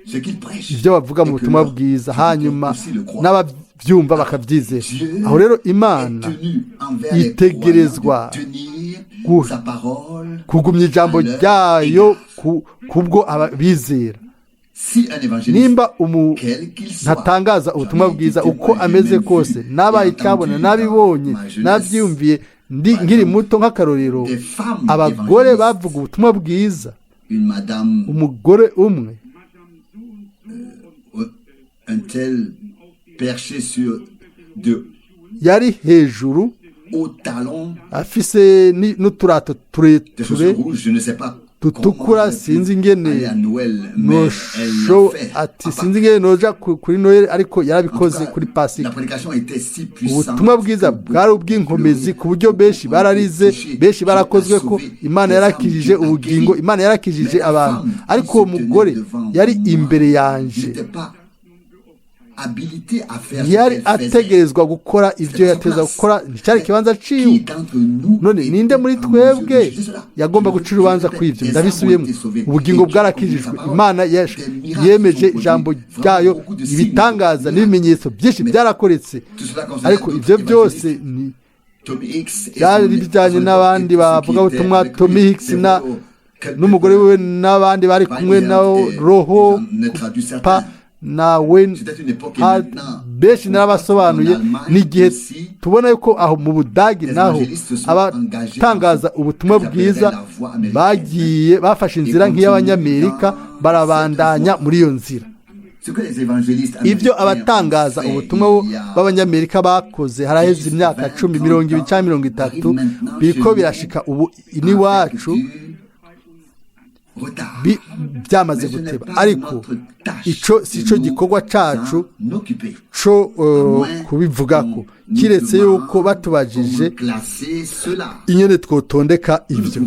ce qu'ils prêchent ibyo bavuga mu et que butumwa leurs bwiza, auditeurs hanyuma aussi le croient. n'ababyumva bakabyizera. Dieu Aho rero est Imana tenu envers les itegerezwa croyants de tenir sa parole kugumya ijambo à leur ryayo égard. kubwo abizera. Nimba umuntu ntatangaza ubutumwa bwiza uko ameze kose, nabaye icyabona, nabibonye, nabyiyumviye ndi nkiri muto, nk'akarorero abagore bavuga ubutumwa bwiza, umugore umwe yari hejuru afise n'uturato tureture dutukura, sinzi ingene nosho ati sinzi ingene noja kuri Noel, ariko yarabikoze kuri Pasika. Ubutumwa bwiza bwari ubw'inkomezi ku buryo benshi bararize, benshi barakozwe ko Imana yarakijije ubugingo, Imana yarakijije abantu. Ariko uwo mugore yari imbere yanje ntiyari ategerezwa gukora ibyo yateza gukora, nticyari ikibanza ciwe. None ninde muri twebwe yagomba guca urubanza kuri ibyo? Ndabisubiyemo, ubugingo bwarakijijwe, Imana yemeje ijambo ryayo, ibitangaza n'ibimenyetso byinshi byarakoretse, ariko ibyo byose ni byari bijyanye n'abandi bavuga ubutumwa, Tommy Hicks na n'umugore we n'abandi bari kumwe na Roho pa nawe benshi narabasobanuye. N'igihe tubona yuko aho mu Budagi naho abatangaza ubutumwa bwiza bagiye bafashe inzira nk'iy'Abanyamerika, barabandanya muri iyo nzira. Ibyo abatangaza ubutumwa b'Abanyamerika bakoze haraheze imyaka 10, 20 cyangwa 30, biriko birashika ubu n'iwacu byamaze guteba. Ariko ico si cyo gikorwa cacu co kubivugako, kiretse yuko batubajije ingene twotondeka ibyo.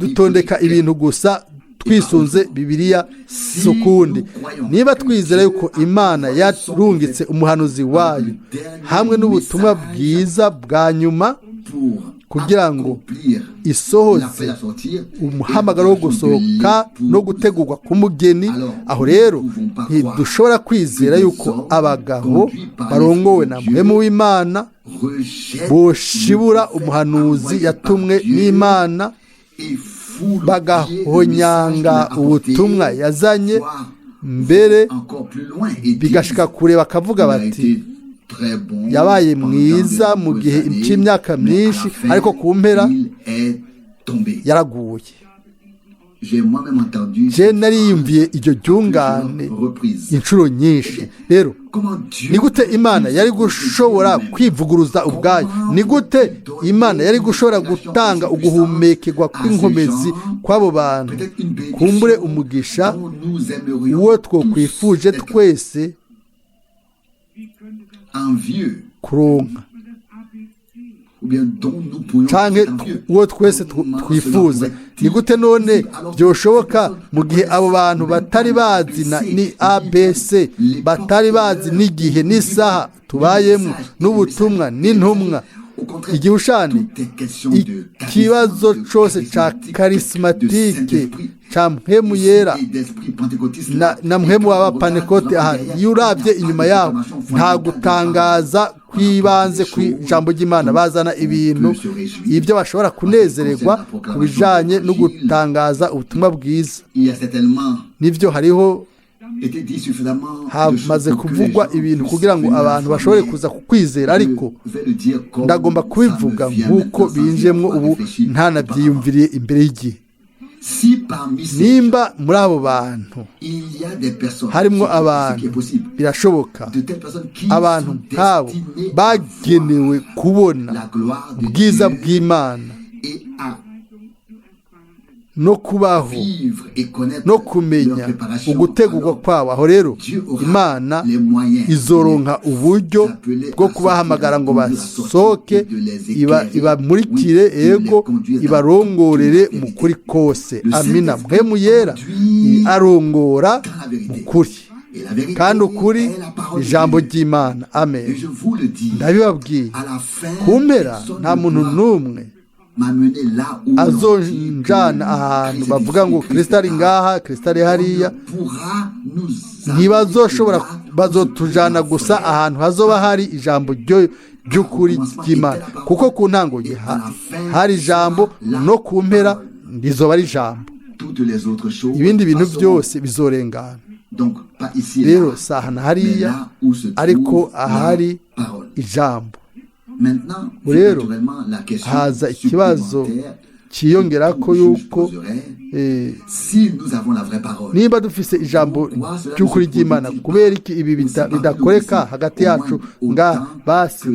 Dutondeka ibintu gusa twisunze Bibiliya, si ukundi. Niba twizera yuko Imana yarungitse umuhanuzi wayo hamwe n'ubutumwa bwiza bwa nyuma kugira ngo isohoze umuhamagaro wo gusohoka no gutegurwa k'umugeni, aho rero ntidushobora kwizera yuko abagabo barongowe na Mpwemu w'Imana boshibura umuhanuzi yatumwe n'Imana, bagahonyanga ubutumwa yazanye, mbere bigashika kure bakavuga bati yabaye mwiza mu gihe cy'imyaka myinshi, ariko ku mpera yaraguye. Je nariyumviye iryo ryungane inshuro nyinshi. Rero ni gute Imana yari gushobora kwivuguruza ubwayo? Ni gute Imana yari gushobora gutanga uguhumekerwa kw'inkomezi kw'abo bantu, kumbure umugisha uwo twokwifuje twese kuronka, canke uwo twese twifuza? Ni gute none byoshoboka mu gihe abo bantu batari bazi ni ABC, batari bazi n'igihe n'isaha tubayemo, n'ubutumwa n'intumwa? Igihushane ikibazo cose ca karisimatike, ca Mpwemu Yera na Mpwemu w'Abapantekote, aha iyo urabye inyuma yaho nta gutangaza kw'ibanze ku ijambo ry'Imana. Bazana ibintu ibyo bashobora kunezererwa ku bijanye no gutangaza ubutumwa bwiza. Nibyo, hariho hamaze kuvugwa ibintu kugira ngo abantu bashobore kuza kukwizera, ariko ndagomba kubivuga nk'uko binjemwo ubu, ntanabyiyumviriye imbere y'igihe. Nimba muri abo bantu harimo abantu, birashoboka abantu nk'abo bagenewe kubona ubwiza bw'Imana no kubaho no kumenya ugutegurwa kwabo, aho rero Imana izoronka uburyo bwo kubahamagara ngo basohoke, ibamurikire, ego ibarongorere mu kuri kose. Amina. Mpwemu Yera arongora mu kuri, kandi ukuri ijambo ry'Imana. Amen. Ndabibabwiye, ku mpera nta muntu n'umwe azonjana ahantu bavuga ngo Kristo ari ngaha, Kristo ari hariya. Ntibazoshobora, bazotujana gusa ahantu hazoba hari ijambo ry'ukuri ry'Imana, kuko ku ntango hari ijambo, no ku mpera rizoba ari ijambo. Ibindi bintu byose bizorengana. Rero si aha na hariya, ariko ahari ijambo. Rero haza ikibazo cyiyongera ko yuko niba dufise ijambo ry'ukuri ry'Imana, kubera iki ibi bidakoreka hagati yacu nga basi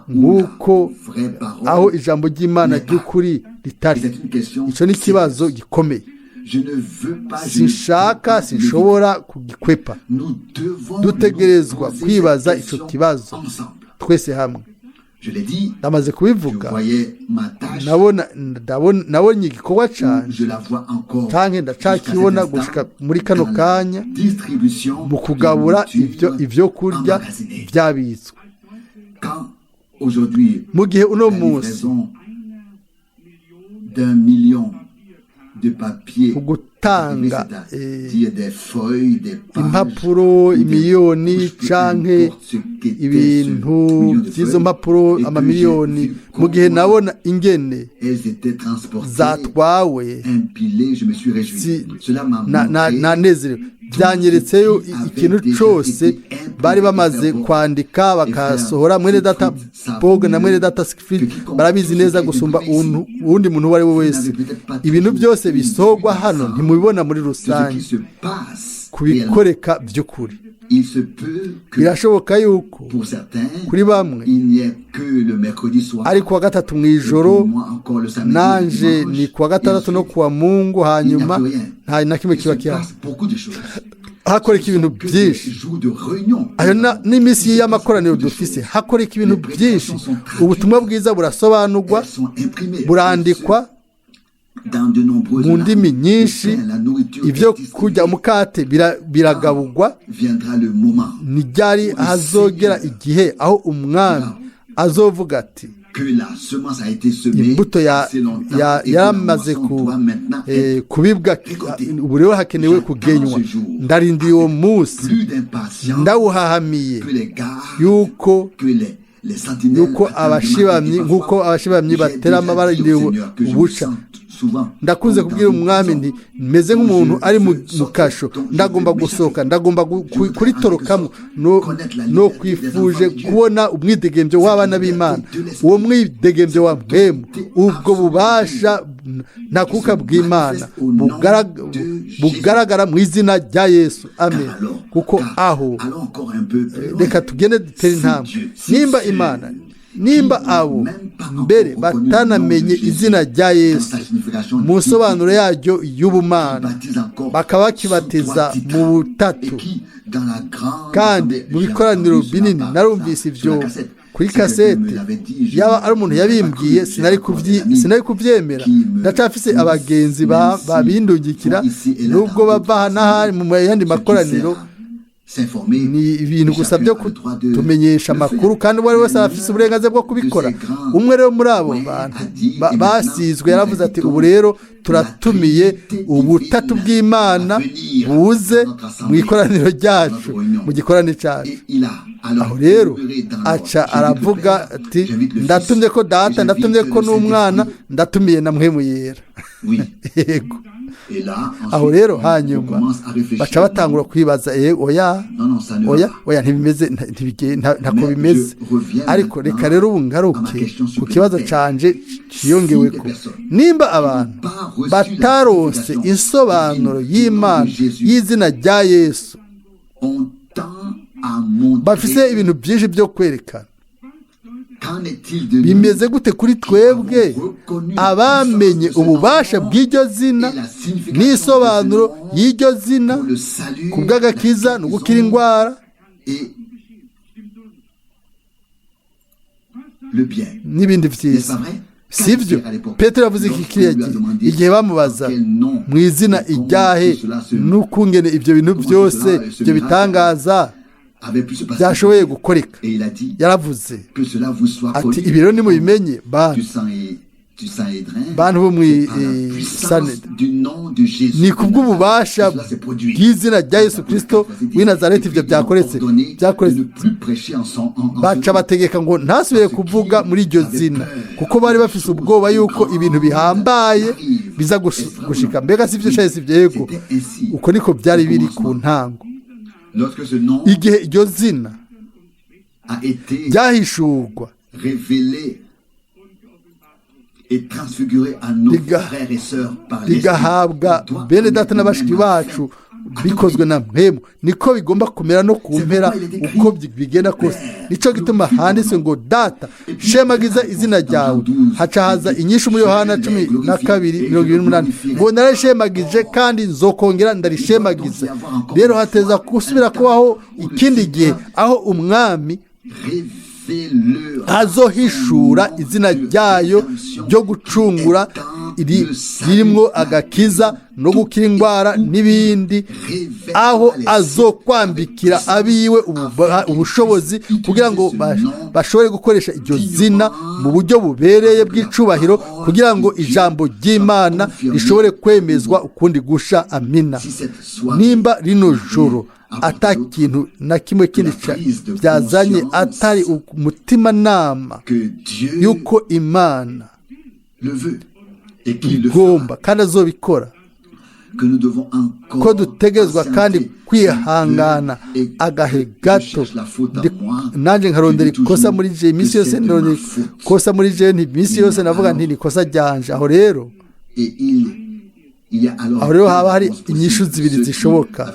nk'uko aho ijambo ry'Imana ry'ukuri ritari? Icyo ni ikibazo gikomeye. Sinshaka, sinshobora kugikwepa. Dutegerezwa kwibaza icyo kibazo twese hamwe. Ndamaze kubivuga, nabonye igikorwa canje canke ndacakibona gushika muri kano kanya mu kugabura ivyo kurya vyabitswe. Mu gihe uno munsi mu gutanga impapuro imiliyoni canke ibintu by'izo mpapuro amamiliyoni, mu gihe nabona ingene zatwawe nanezerewe. Byanyeretseyo ikintu cose bari bamaze kwandika bakasohora. Mwene data Bog na mwene data Siegfried barabizi neza gusumba uwundi muntu uwo ari we wese. Ibintu byose bisohorwa hano ntimubibona muri rusange kubikoreka by'ukuri. Birashoboka yuko kuri bamwe ari kuwa gatatu mu ijoro, nanje ni kuwa gatandatu no kuwa Mungu, hanyuma nta na kimwe kiba kihari. Hakoreka ibintu byinshi. Ayo n'iminsi y'amakoraniro dufise hakoreka ibintu byinshi. Ubutumwa bwiza burasobanurwa, burandikwa mu ndimi nyinshi. Ibyo kurya, umukate biragabugwa. Ni ryari hazogera igihe aho umwami azovuga ati imbuto yaramaze kubibwa, ubu rero hakenewe kugenywa? Ndarindiye uwo munsi, ndawuhahamiye yuko abashibamyi, nk'uko abashibamyi batera amabara ubuca. Ndakunze kubwira umwami nti meze nk'umuntu ari mu kasho, ndagomba gusohoka, ndagomba kuritorokamo. No kwifuje kubona umwidegembyo w'abana b'Imana, uwo mwidegembyo wa mpemu, ubwo bubasha ntakuka bw'Imana bugaragara mu izina rya Yesu. Amen. Kuko aho reka tugende dutere intambwe. Nimba Imana, nimba abo mbere batanamenye izina rya Yesu mu nsobanuro yaryo y'ubumana, bakaba bakibatiza mu butatu kandi mu bikoraniro binini, narumvise ibyo kuri kasete, yaba ari umuntu yabimbwiye sinari kubyemera. Ndacafise abagenzi babindungikira nubwo bava n'ahandi mu yandi makoraniro. Ni ibintu gusa byo kutumenyesha amakuru, kandi uwo ari wese arafise uburenganzira bwo kubikora. Umwe rero muri abo bantu basizwe yaravuze ati ubu rero turatumiye ubutatu bw'Imana buze mu ikoraniro ryacu, mu gikorane cyacu. Aho rero aca aravuga ati ndatumye ko data, ndatumye ko n'umwana, ndatumiye na mpwemu yera. Yego. Aho rero hanyuma baca batangura kwibaza, oya oya oya, ntibimeze, ntako bimeze. Ariko reka rero ubu ngaruke ku kibazo canje ciyongeweko. Nimba abantu bataronse insobanuro y'Imana y'izina rya Yesu, bafise ibintu byinshi byo kwerekana, bimeze gute kuri twebwe abamenye ububasha bw'iryo zina n'isobanuro y'iryo zina ku bw'agakiza no gukira indwara n'ibindi byiza? Sibyo? Petero yavuze iki kiriya gihe igihe bamubaza mu izina ijyahe n'ukungene ibyo bintu byose, ibyo bitangaza byashoboye gukoreka. Yaravuze ati ibi rero nimubimenye bantu, Bantu bo mu ni kubw'ububasha bw'izina rya Yesu Kristo w'i Nazareti ibyo byakoretse. Baca bategeka ngo ntasubire kuvuga muri iryo zina, kuko bari bafise ubwoba yuko ibintu bihambaye biza gushika. Mbega si byo cyangwa si yego? Uko niko byari biri ku ntango, igihe iryo zina ryahishurwa rigahabwa bene data na bashiki bacu bikozwe na mpemu, niko bigomba kumera no ku mpera uko bigenda kose. Nicyo gituma handitse ngo: "Data, shemagiza izina ryawe." Haca haza inyishu muri Yohana 12:28 ngo: "Narishemagije kandi nzokongera ndarishemagize." Rero hateza gusubira kubaho ikindi gihe aho Umwami azohishura izina ryayo ryo gucungura, ririmo agakiza no gukira indwara n'ibindi, aho azokwambikira abiwe ubushobozi kugira ngo bashobore gukoresha iryo zina mu buryo bubereye bw'icubahiro, kugira ngo ijambo ry'Imana rishobore kwemezwa ukundi gusha. Amina. Nimba rino joro ata kintu na kimwe kindi byazanye atari umutimanama yuko Imana igomba kandi azobikora, ko dutegerezwa kandi kwihangana agahe gato, nanjye nkarondera ikosa muri je iminsi yose, ndarondera ikosa muri je, iminsi yose navuga nti: "Ni ikosa ryanje." Aho rero haba hari inyishu zibiri zishoboka.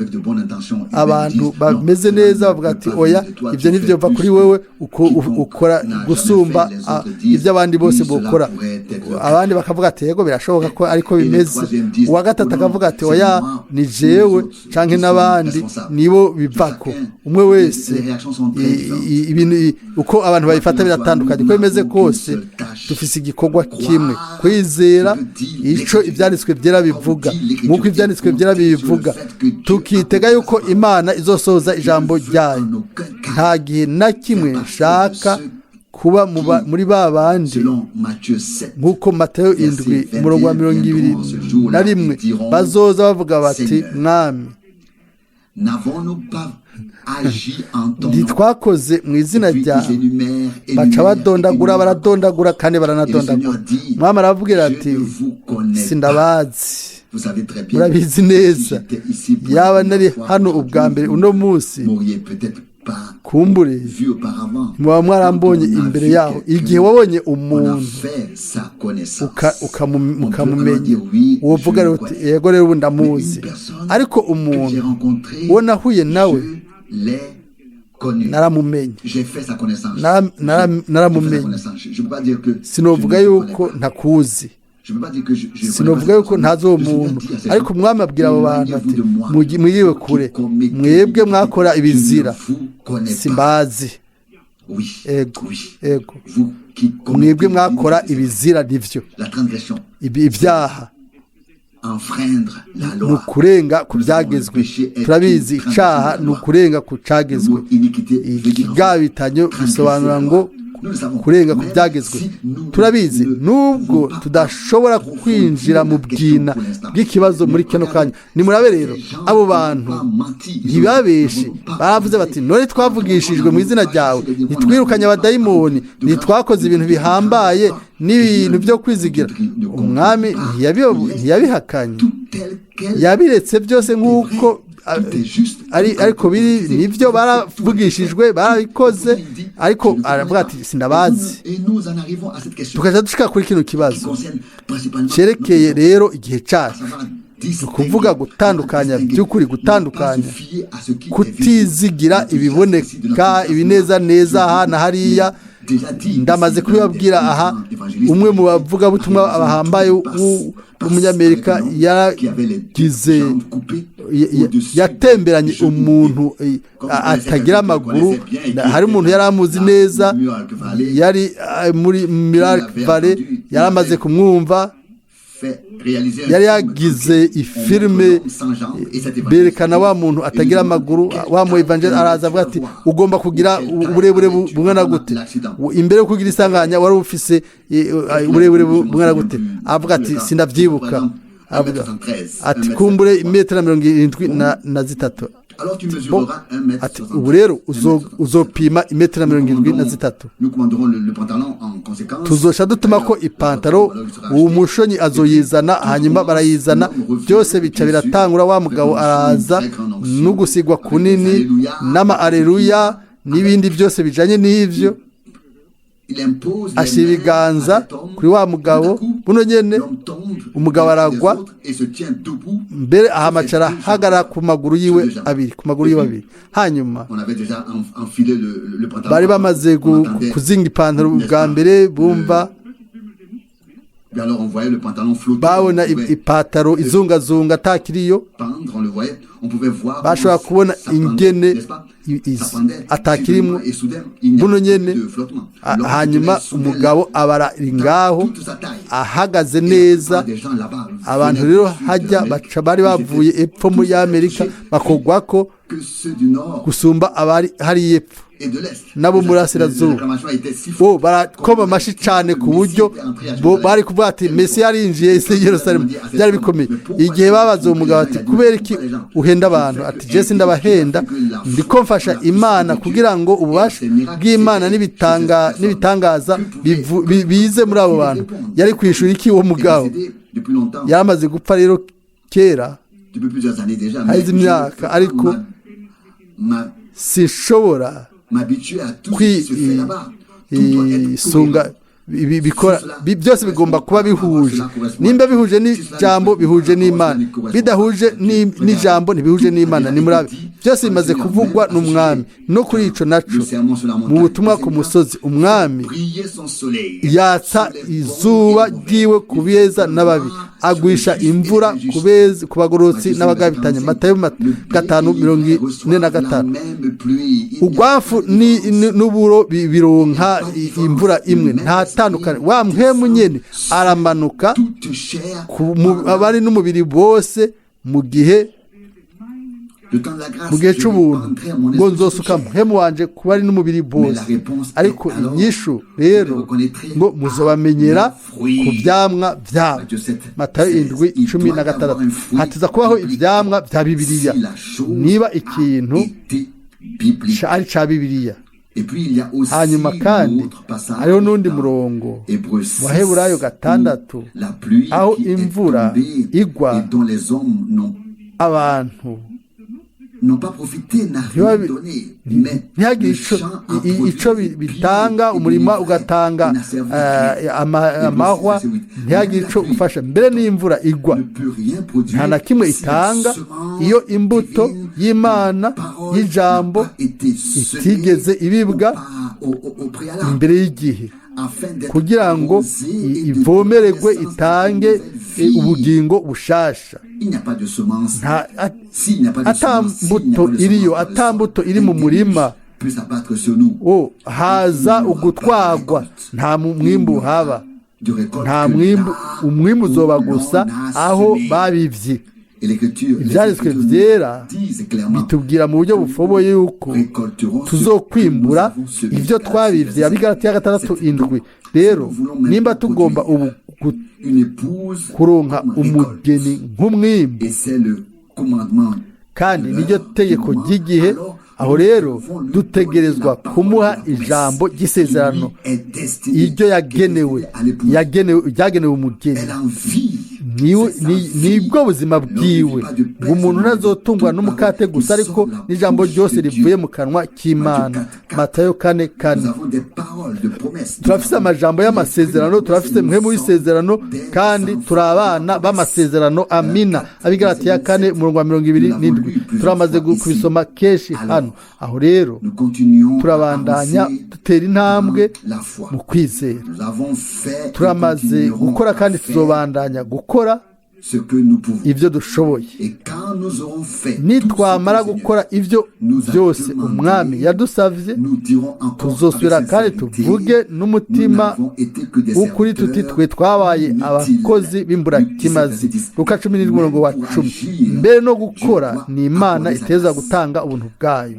Abantu bameze neza bavuga ati: "Oya, ibyo ntibyova kuri wowe, ukora gusumba ibyo abandi bose bukora." Abandi bakavuga ati: "Yego, birashoboka ko ariko bimeze." Uwa gatatu akavuga ati: "Oya, ni jewe canke n'abandi nibo bivako." Umwe wese, ibintu uko abantu babifata biratandukanye. Uko bimeze kose, dufise igikorwa kimwe: kwizera ico Ibyanditswe Byera bivuga, nk'uko Ibyanditswe Byera bibivuga, tukitega yuko Imana izosohoza ijambo ryayo. Nta gihe na kimwe nshaka kuba muri ba bandi, nk'uko Matayo 7 umurongo wa 21, bazoza bavuga bati: "Mwami, ntitwakoze mu izina ryawe?" Baca badondagura, baradondagura kandi baranadondagura. Mwami arababwira ati: "Sindabazi." Murabizi neza, yaba nari hano ubwa mbere uno munsi, kumbure muba mwarambonye imbere yaho. Igihe wabonye umuntu ukamumenya, wovuga uti: "Yego, rero ubu ndamuzi." Ariko umuntu uwo nahuye nawe, naramumenye, naramumenye. Sinovuga yuko ntakuzi, sinovuga yuko ntazi uwo muntu, ariko Umwami abwira abo bantu ati: "Mwiriwe kure, mwebwe mwakora ibizira, simbazi." Ego, ego, mwebwe mwakora ibizira. Nivyo, ibyaha ni ukurenga ku byagezwe. Turabizi, icaha ni ukurenga ku cagezwe. Ikigabitanyo bisobanura ngo kurenga ku byagezwe. Turabizi, nubwo tudashobora kwinjira mu bwina bw'ikibazo muri kano kanya. Nimurabe rero, abo bantu ntibabeshe. Baravuze bati: "None twavugishijwe mu izina ryawe, ntitwirukanye abadayimoni, ntitwakoze ibintu bihambaye n'ibintu byo kwizigira?" Umwami ntiyabihakanye, yabiretse byose nk'uko ariko biri. Nibyo, baravugishijwe, barabikoze, ariko aravuga ati: "Sindabazi." Tukajya dushika kuri kino kibazo cyerekeye rero igihe cyacu, ni ukuvuga gutandukanya by'ukuri, gutandukanya, kutizigira ibiboneka, ibineza neza aha na hariya. Ndamaze kubibabwira aha, umwe mu bavugabutumwa bahambaye w'Umunyamerika yaragize, yatemberanye umuntu atagira amaguru. Hari umuntu yari amuzi neza, yari muri Mill Valley, yari amaze kumwumva. Yari yagize ifilime berekana wa muntu atagira amaguru, wa mu evangelist araza avuga ati ugomba kugira uburebure bungana gute, imbere yo kugira isanganya wari ufise uburebure bungana gute? Avuga ati sindavyibuka. Avuga ati kumbure imetero 73. Ati ubu rero uzopima imetero 73. Tuzosha dutuma ko ipantaro uwo mushonyi azoyizana, hanyuma barayizana, byose bica biratangura. Wa mugabo araza n'ugusigwa kunini n'ama aleluya n'ibindi byose bijanye n'ivyo, ashyira ibiganza kuri wa mugabo buno nyene, umugabo aragwa mbere ahamacara ahagarara ku maguru yiwe abiri, ku maguru yiwe abiri. Hanyuma bari bamaze kuzinga ipantaro bwa mbere, bumva babona ipataro izungazunga atakiriyo, bashobora kubona ingene atakirimo buno nyene. Hanyuma umugabo abara ngaho ahagaze neza. Abantu rero hajya baca bari bavuye epfo muri Amerika bakogwako gusumba abari hari epfo nabo murasirazuba, bo barakoma amashi cyane ku buryo bari kuvuga ati Mesi yarinjiye isi Yerusalemu. Byari bikomeye. Igihe babaza uwo mugabo ati kubera iki uhenda abantu? Ati jesi ndabahenda, ndiko mfasha Imana kugira ngo ububasha bw'Imana n'ibitangaza bize muri abo bantu. Yari kwishura iki uwo mugabo? Yaramaze gupfa rero kera, haize imyaka, ariko sinshobora kwisunga bikora byose bigomba kuba bihuje. Nimba bihuje n'ijambo, bihuje n'Imana; bidahuje n'ijambo, ntibihuje n'Imana. Ni muri byose bimaze kuvugwa n'umwami. No kuri ico naco mu butumwa ku musozi, umwami yatsa izuba ryiwe ku beza n'ababi, agwisha imvura ku bagororotsi n'abagabitanya. Matayo 5:45. Ugwafu n'uburo bironka imvura imwe, nta tandukanye. Wa mpwemu nyene aramanuka abari n'umubiri bose mu gihe c'ubuntu, ngo nzosuka mpwemu wanje kuba ari n'umubiri bose. Ariko inyishu rero ngo muzobamenyera ku vyamwa vyabo. Matayo 7:16. Hatiza kubaho ivyamwa vya Bibiliya niba ikintu ari ca Bibiliya. Hanyuma kandi hariho n'undi murongo wa Heburayo 6, aho imvura igwa abantu ntihagire ico bitanga, umurima ugatanga amahwa, ntihagire ico ufasha. Mbere n'imvura igwa nta na kimwe itanga iyo imbuto y'Imana y'ijambo itigeze ibibwa imbere y'igihe, kugira ngo ivomererwe itange ubugingo bushasha. Atambuto iriyo, atambuto iri mu murima, haza ugutwagwa, nta mwimbu haba, nta mwimbu. Umwimbu uzoba gusa aho babivye. Ibyanditswe byera bitubwira mu buryo bufoboye yuko tuzokwimbura ibyo twabivye. Abigalatiya 6:7. Rero nimba tugomba ubu kuronka umugeni nk'umwimbu, kandi niryo tegeko ry'igihe, aho rero dutegerezwa kumuha ijambo ry'isezerano, iryo yagenewe, ryagenewe umugeni. Nibwo buzima bwiwe, ngo umuntu ntazotungwa n'umukate gusa, ariko n'ijambo ryose rivuye mu kanwa k'Imana. Matayo 4:4. Turafise amajambo y'amasezerano, turafise mpwemu w'isezerano, kandi turi abana b'amasezerano. Amina. Abigalatiya 4:27. Turamaze kubisoma kenshi hano. Aho rero turabandanya dutera intambwe mu kwizera. Turamaze gukora kandi tuzobandanya gukora ibyo dushoboye. Nitwamara gukora ibyo byose umwami yadusabye, tuzosubira kandi tuvuge n'umutima w'ukuri tuti twe twabaye abakozi b'imburakimazi. Luka 17:10. Mbere no gukora ni Imana iteza gutanga ubuntu bwayo.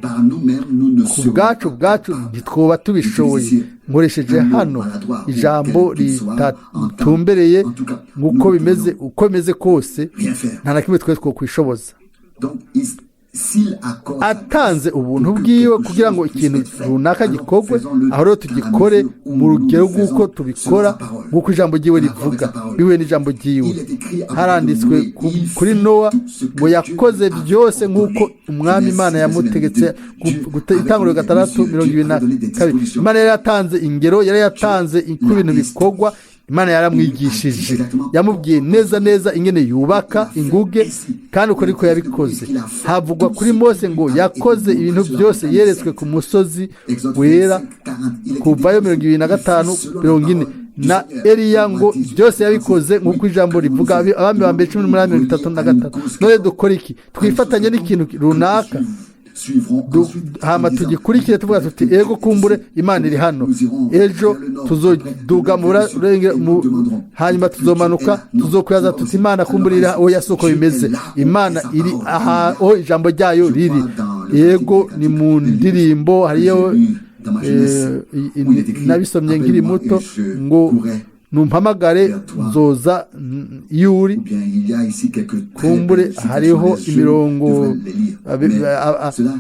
Ku bwacu bwacu ntitwoba tubishoboye. Nkoresheje hano ijambo ritumbereye nk'uko bimeze, uko bimeze kose nta na kimwe twe twokwishoboza. Atanze ubuntu bwiwe kugira ngo ikintu runaka gikorwe, aho rero tugikore mu rugero rw'uko tubikora nk'uko ijambo ryiwe rivuga, bihuye n'ijambo ryiwe. Haranditswe kuri Nowa ngo yakoze byose nk'uko umwami Imana yamutegetse. Itanguriro 6:22. Imana yari yatanze ingero, yari yatanze uko ibintu bikorwa. Imana yaramwigishije, yamubwiye neza neza ingene yubaka inguge, kandi uko niko yabikoze. Havugwa kuri Mose ngo yakoze ibintu byose yeretswe ku musozi wera, kuvayo 25:40. Na Eliya ngo byose yabikoze nk'uko ijambo rivuga, Abami ba mbere 18:33. None dukora iki? Twifatanye n'ikintu runaka, hama tugikurikire tuvuga tuti ego kumbure Imana iri hano, ejo tuzoduga hanyuma tuzomanuka tuzokwibaza tuti Imana kumbure iri, oya si uko bimeze. Imana iri aho ijambo ryayo riri. Yego, ni mu ndirimbo hariyo nabisomye nkiri muto ngo numpamagare nzoza iyo uri. Kumbure hariho imirongo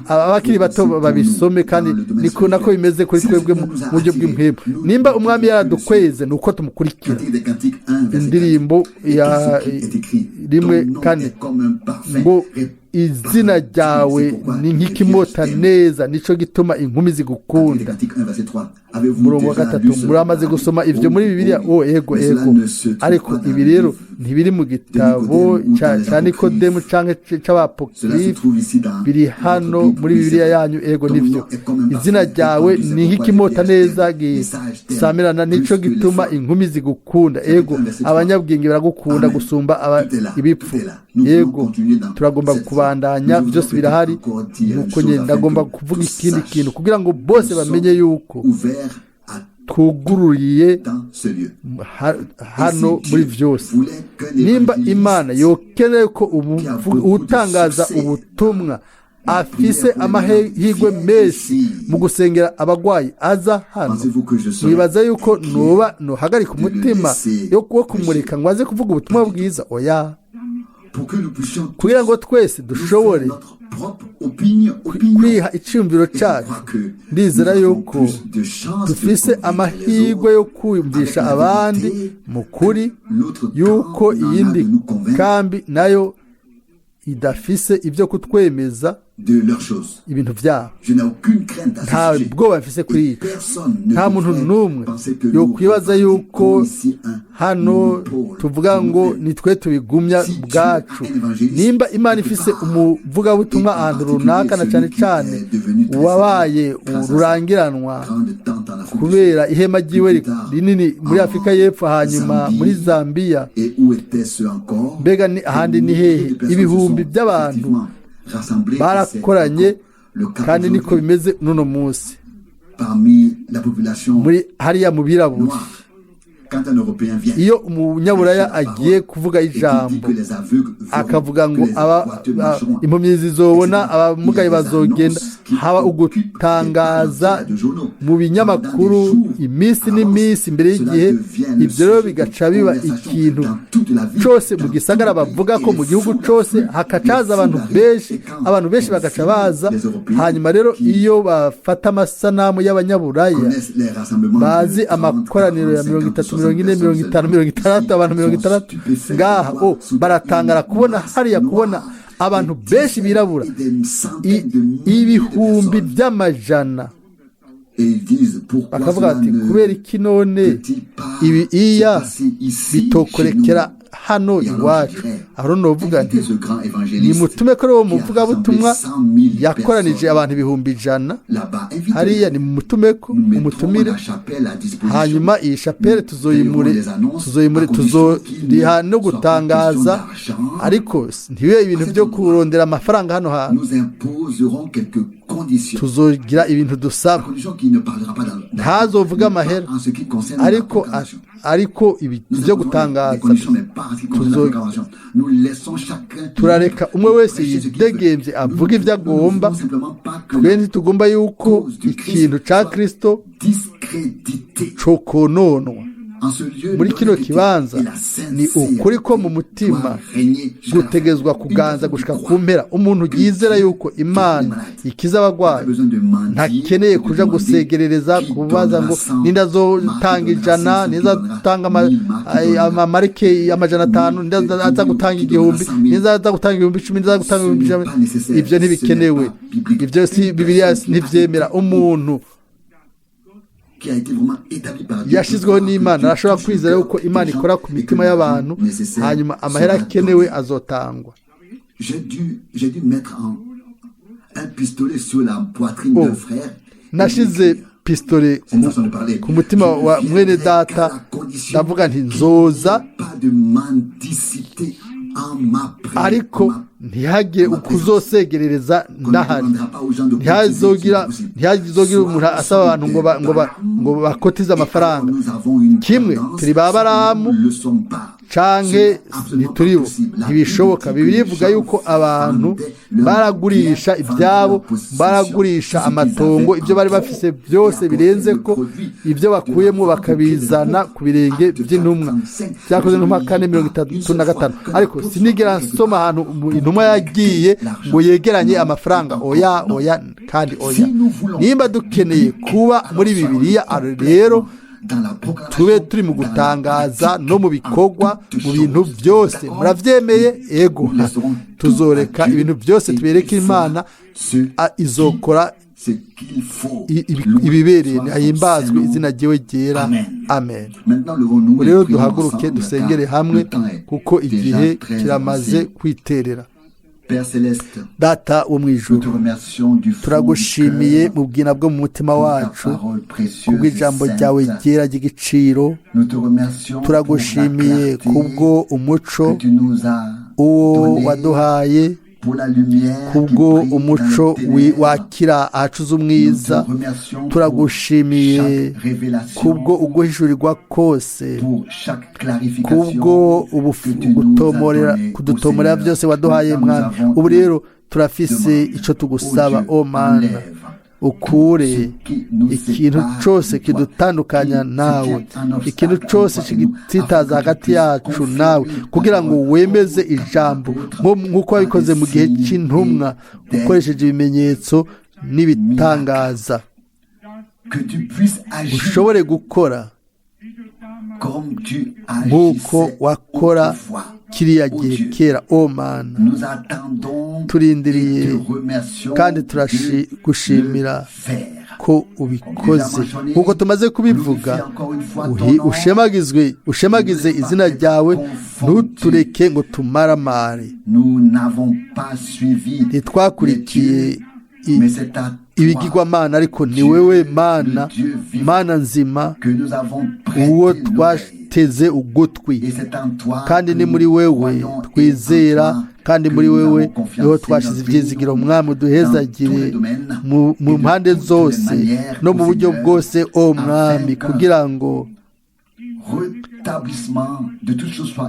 abakiri bato babisome, kandi niko nako bimeze kuri twebwe mu buryo bw'impwemu. Nimba umwami yaradukweze ni uko tumukurikira. Indirimbo ya 1:4 ngo izina ryawe ni nk'ikimota neza, nico gituma inkumi zigukunda. Umurongo wa 3, muramaze gusoma ibyo muri Bibiliya? O ego ego, ariko ibi rero ntibiri mu gitabo cya Nikodemu canke c'abapokrife, biri hano muri Bibiliya yanyu. Ego nivyo, izina ryawe ni nk'ikimota neza gisamirana, nico gituma inkumi zigukunda. Ego, abanyabwenge baragukunda gusumba ibipfu. Yego, turagomba kubandanya, byose birahari. Nuko nyine ndagomba kuvuga ikindi kintu kugira ngo bose bamenye yuko twugururiye hano muri byose. Nimba Imana yokeneye ko utangaza ubutumwa afise amahirwe menshi mu gusengera abagwayi aza hano, mwibaza yuko noba nohagarika umutima wo kumureka ngo aze kuvuga ubutumwa bwiza? Oya, kugira ngo twese dushobore kwiha icyumviro cyacu. Ndizera yuko dufise amahirwe yo kumvisha abandi mu kuri yuko iyindi kambi nayo idafise ibyo kutwemeza ibintu byabo. Nta bwoba mfise kuri ico. Nta muntu n'umwe yokwibaza yuko hano tuvuga ngo nitwe tubigumya bwacu. Nimba Imana ifise umuvugabutumwa ahantu runaka, na cane cane uwabaye ururangiranwa kubera ihema ryiwe rinini muri Afurika y'Epfo, hanyuma muri Zambiya, mbega ahandi ni hehe? Ibihumbi by'abantu barakoranye, kandi niko bimeze n'uno munsi muri hariya mu birabura. Iyo umunyaburaya agiye kuvuga ijambo akavuga ngo impumyi zizobona, abamugaye bazogenda, haba ugutangaza mu binyamakuru iminsi n'iminsi imbere y'igihe. Ibyo rero bigaca biba ikintu cyose mu gisagara bavuga ko mu gihugu cyose hakacaza abantu benshi, abantu benshi bagaca baza. Hanyuma rero iyo bafata amasanamu y'abanyaburaya bazi amakoraniro ya 30, 40, 50, 60, abantu 60 ngaha, baratangara kubona hariya, kubona abantu benshi birabura, ibihumbi by'amajana. Bakavuga bati kubera iki none ibi iya bitokorekera hano iwacu. Aho novuga nti nimutume ko uwo muvugabutumwa yakoranije abantu 100,000 hariya, ni mumutume ko umutumire. Hanyuma iyi shapere tuzoyimure tuzoriha no gutangaza, ariko ntibibe ibintu byo kurondera amafaranga hano hantu. Tuzogira ibintu dusaba, ntazovuga amahera, ariko ibyo gutangaza turareka umwe wese yidegembye avuga ibyo agomba. Twe ntitugomba yuko ikintu cya Kristo cokononwa muri kino kibanza. Ni ukuri ko mu mutima gutegezwa kuganza gushika ku mpera. Umuntu yizera yuko Imana ikiza abagwayi ntakeneye kuja gusegerereza kubaza ngo ninde azotanga 100, ninde azotanga amamarike 500, ninde aza gutanga 1000, ninde aza gutanga 10,000, ninde aza gutanga 100,000. Ibyo ntibikenewe, ibyo si Bibiliya ntivyemera. Umuntu yashyizweho n'Imana arashobora kwizera yuko Imana ikora ku mitima y'abantu, hanyuma amahera akenewe azotangwa. Nashize pistole ku mutima wa mwene data, ndavuga nti nzoza, ariko ntihagire ukuzosegerereza ndahari, ntihazogira umuntu asaba abantu ngo bakotize amafaranga. Kimwe turi ba Baramu canke ntituribo, ntibishoboka. Bibiliya ivuga yuko abantu baragurisha ibyabo, baragurisha amatongo, ibyo bari bafise byose birenze ko ibyo bakuyemo bakabizana ku birenge by'intumwa. Byakoze intumwa 4:35. Ariko sinigera nsoma ahantu intumwa yagiye ngo yegeranye amafaranga. Oya, oya kandi oya. Nimba dukeneye kuba muri Bibiliya rero, tube turi mu gutangaza no mu bikorwa, mu bintu byose. Murabyemeye? Ego. Tuzoreka ibintu byose tubereke Imana, izokora ibibereye. Ahimbazwe izina ryiwe ryera. Amen. Rero duhaguruke dusengere hamwe, kuko igihe kiramaze kwiterera. Data wo mu ijuru, turagushimiye mu bwina bwo mu mutima wacu kubw'ijambo ryawe ryera ry'igiciro. Turagushimiye kubwo umuco uwo waduhaye, kubwo umuco wakira ahacuze umwiza. Turagushimiye kubwo uguhishurirwa kose, kubwo kudutomorera byose waduhaye Mwami. Ubu rero turafise icyo tugusaba, o Mana, ukure ikintu cyose kidutandukanya nawe, ikintu cyose kitsitaza hagati yacu nawe, kugira ngo wemeze ijambo nk'uko wabikoze mu gihe cy'intumwa, ukoresheje ibimenyetso n'ibitangaza. Ushobore gukora nk'uko wakora kiriya gihe kera, o Mana. Turindiriye kandi turagushimira ko ubikoze nk'uko tumaze kubivuga. Ushemagize izina ryawe, ntutureke ngo tumaramare. Ntitwakurikiye ibigirwamana, ariko ni wewe Mana, Mana nzima, uwo twateze ugutwi, kandi ni muri wewe twizera, kandi muri wewe niho twashize ibyizigiro. Mwami, uduhezagire mu mpande zose no mu buryo bwose, o Mwami, kugira ngo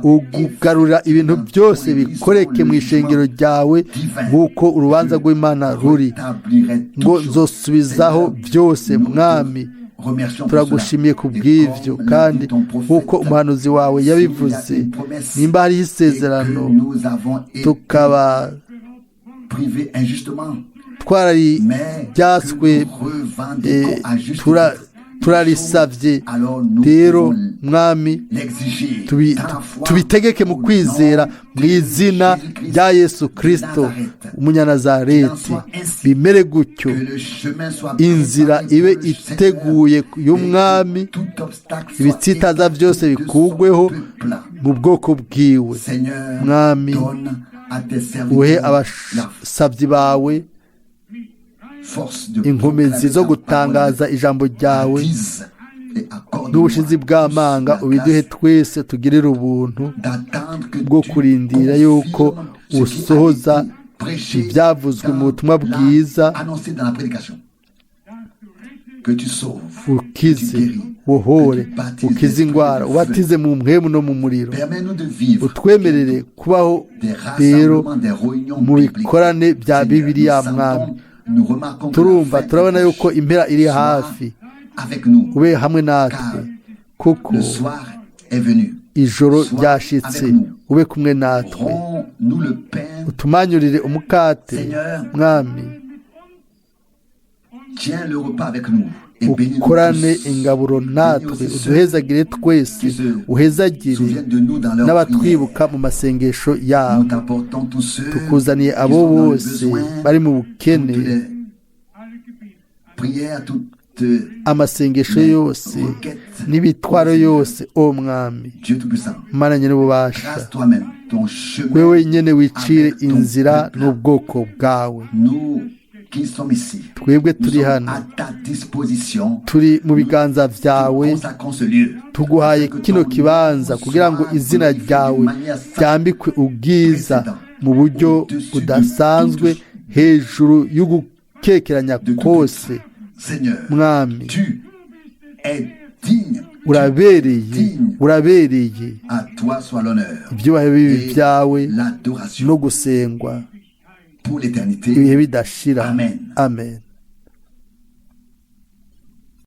ugugarura ibintu byose bikoreke mu ishengero ryawe nk'uko urubanza rw'Imana ruri, ngo nzosubizaho byose. Mwami, turagushimiye ku bw'ibyo, kandi nk'uko umuhanuzi wawe yabivuze, nimba hariho isezerano tukaba twararyaswe, turarisabye rero Mwami, tubitegeke mu kwizera mu izina rya Yesu Kristo umunyanazareti. Bimere gutyo, inzira ibe iteguye y'Umwami, ibitsitaza byose bikugweho mu bwoko bwiwe. Mwami, uhe abasabyi bawe inkomezi zo gutangaza ijambo ryawe n'ubushizi bw'amanga, ubiduhe twese tugirire ubuntu bwo kurindira yuko usohoza ibyavuzwe mu butumwa bwiza, ukize, wohore, ukize indwara, ubatize mu mpwemu no mu muriro. Utwemerere kubaho rero mu bikorane bya Bibiliya. Mwami, turumva turabona yuko impera iri hafi. Ube hamwe natwe, kuko ijoro ryashitse. Ube kumwe natwe, utumanyurire umukate. Mwami, ukorane ingaburo natwe, uduhezagire twese, uhezagire n'abatwibuka mu masengesho yabo. Tukuzaniye abo bose bari mu bukene, amasengesho yose n'ibitwaro yose. O Mwami Mana nyir'ububasha, we wenyine wicire inzira n'ubwoko bwawe. Twebwe turi hano, turi mu biganza byawe, tuguhaye kino kibanza kugira ngo izina ryawe ryambikwe ubwiza mu buryo budasanzwe hejuru y'ugukekeranya kose. Mwami, urabereye, urabereye ibyubahiro bibi byawe no gusengwa ibihe bidashira. Amen.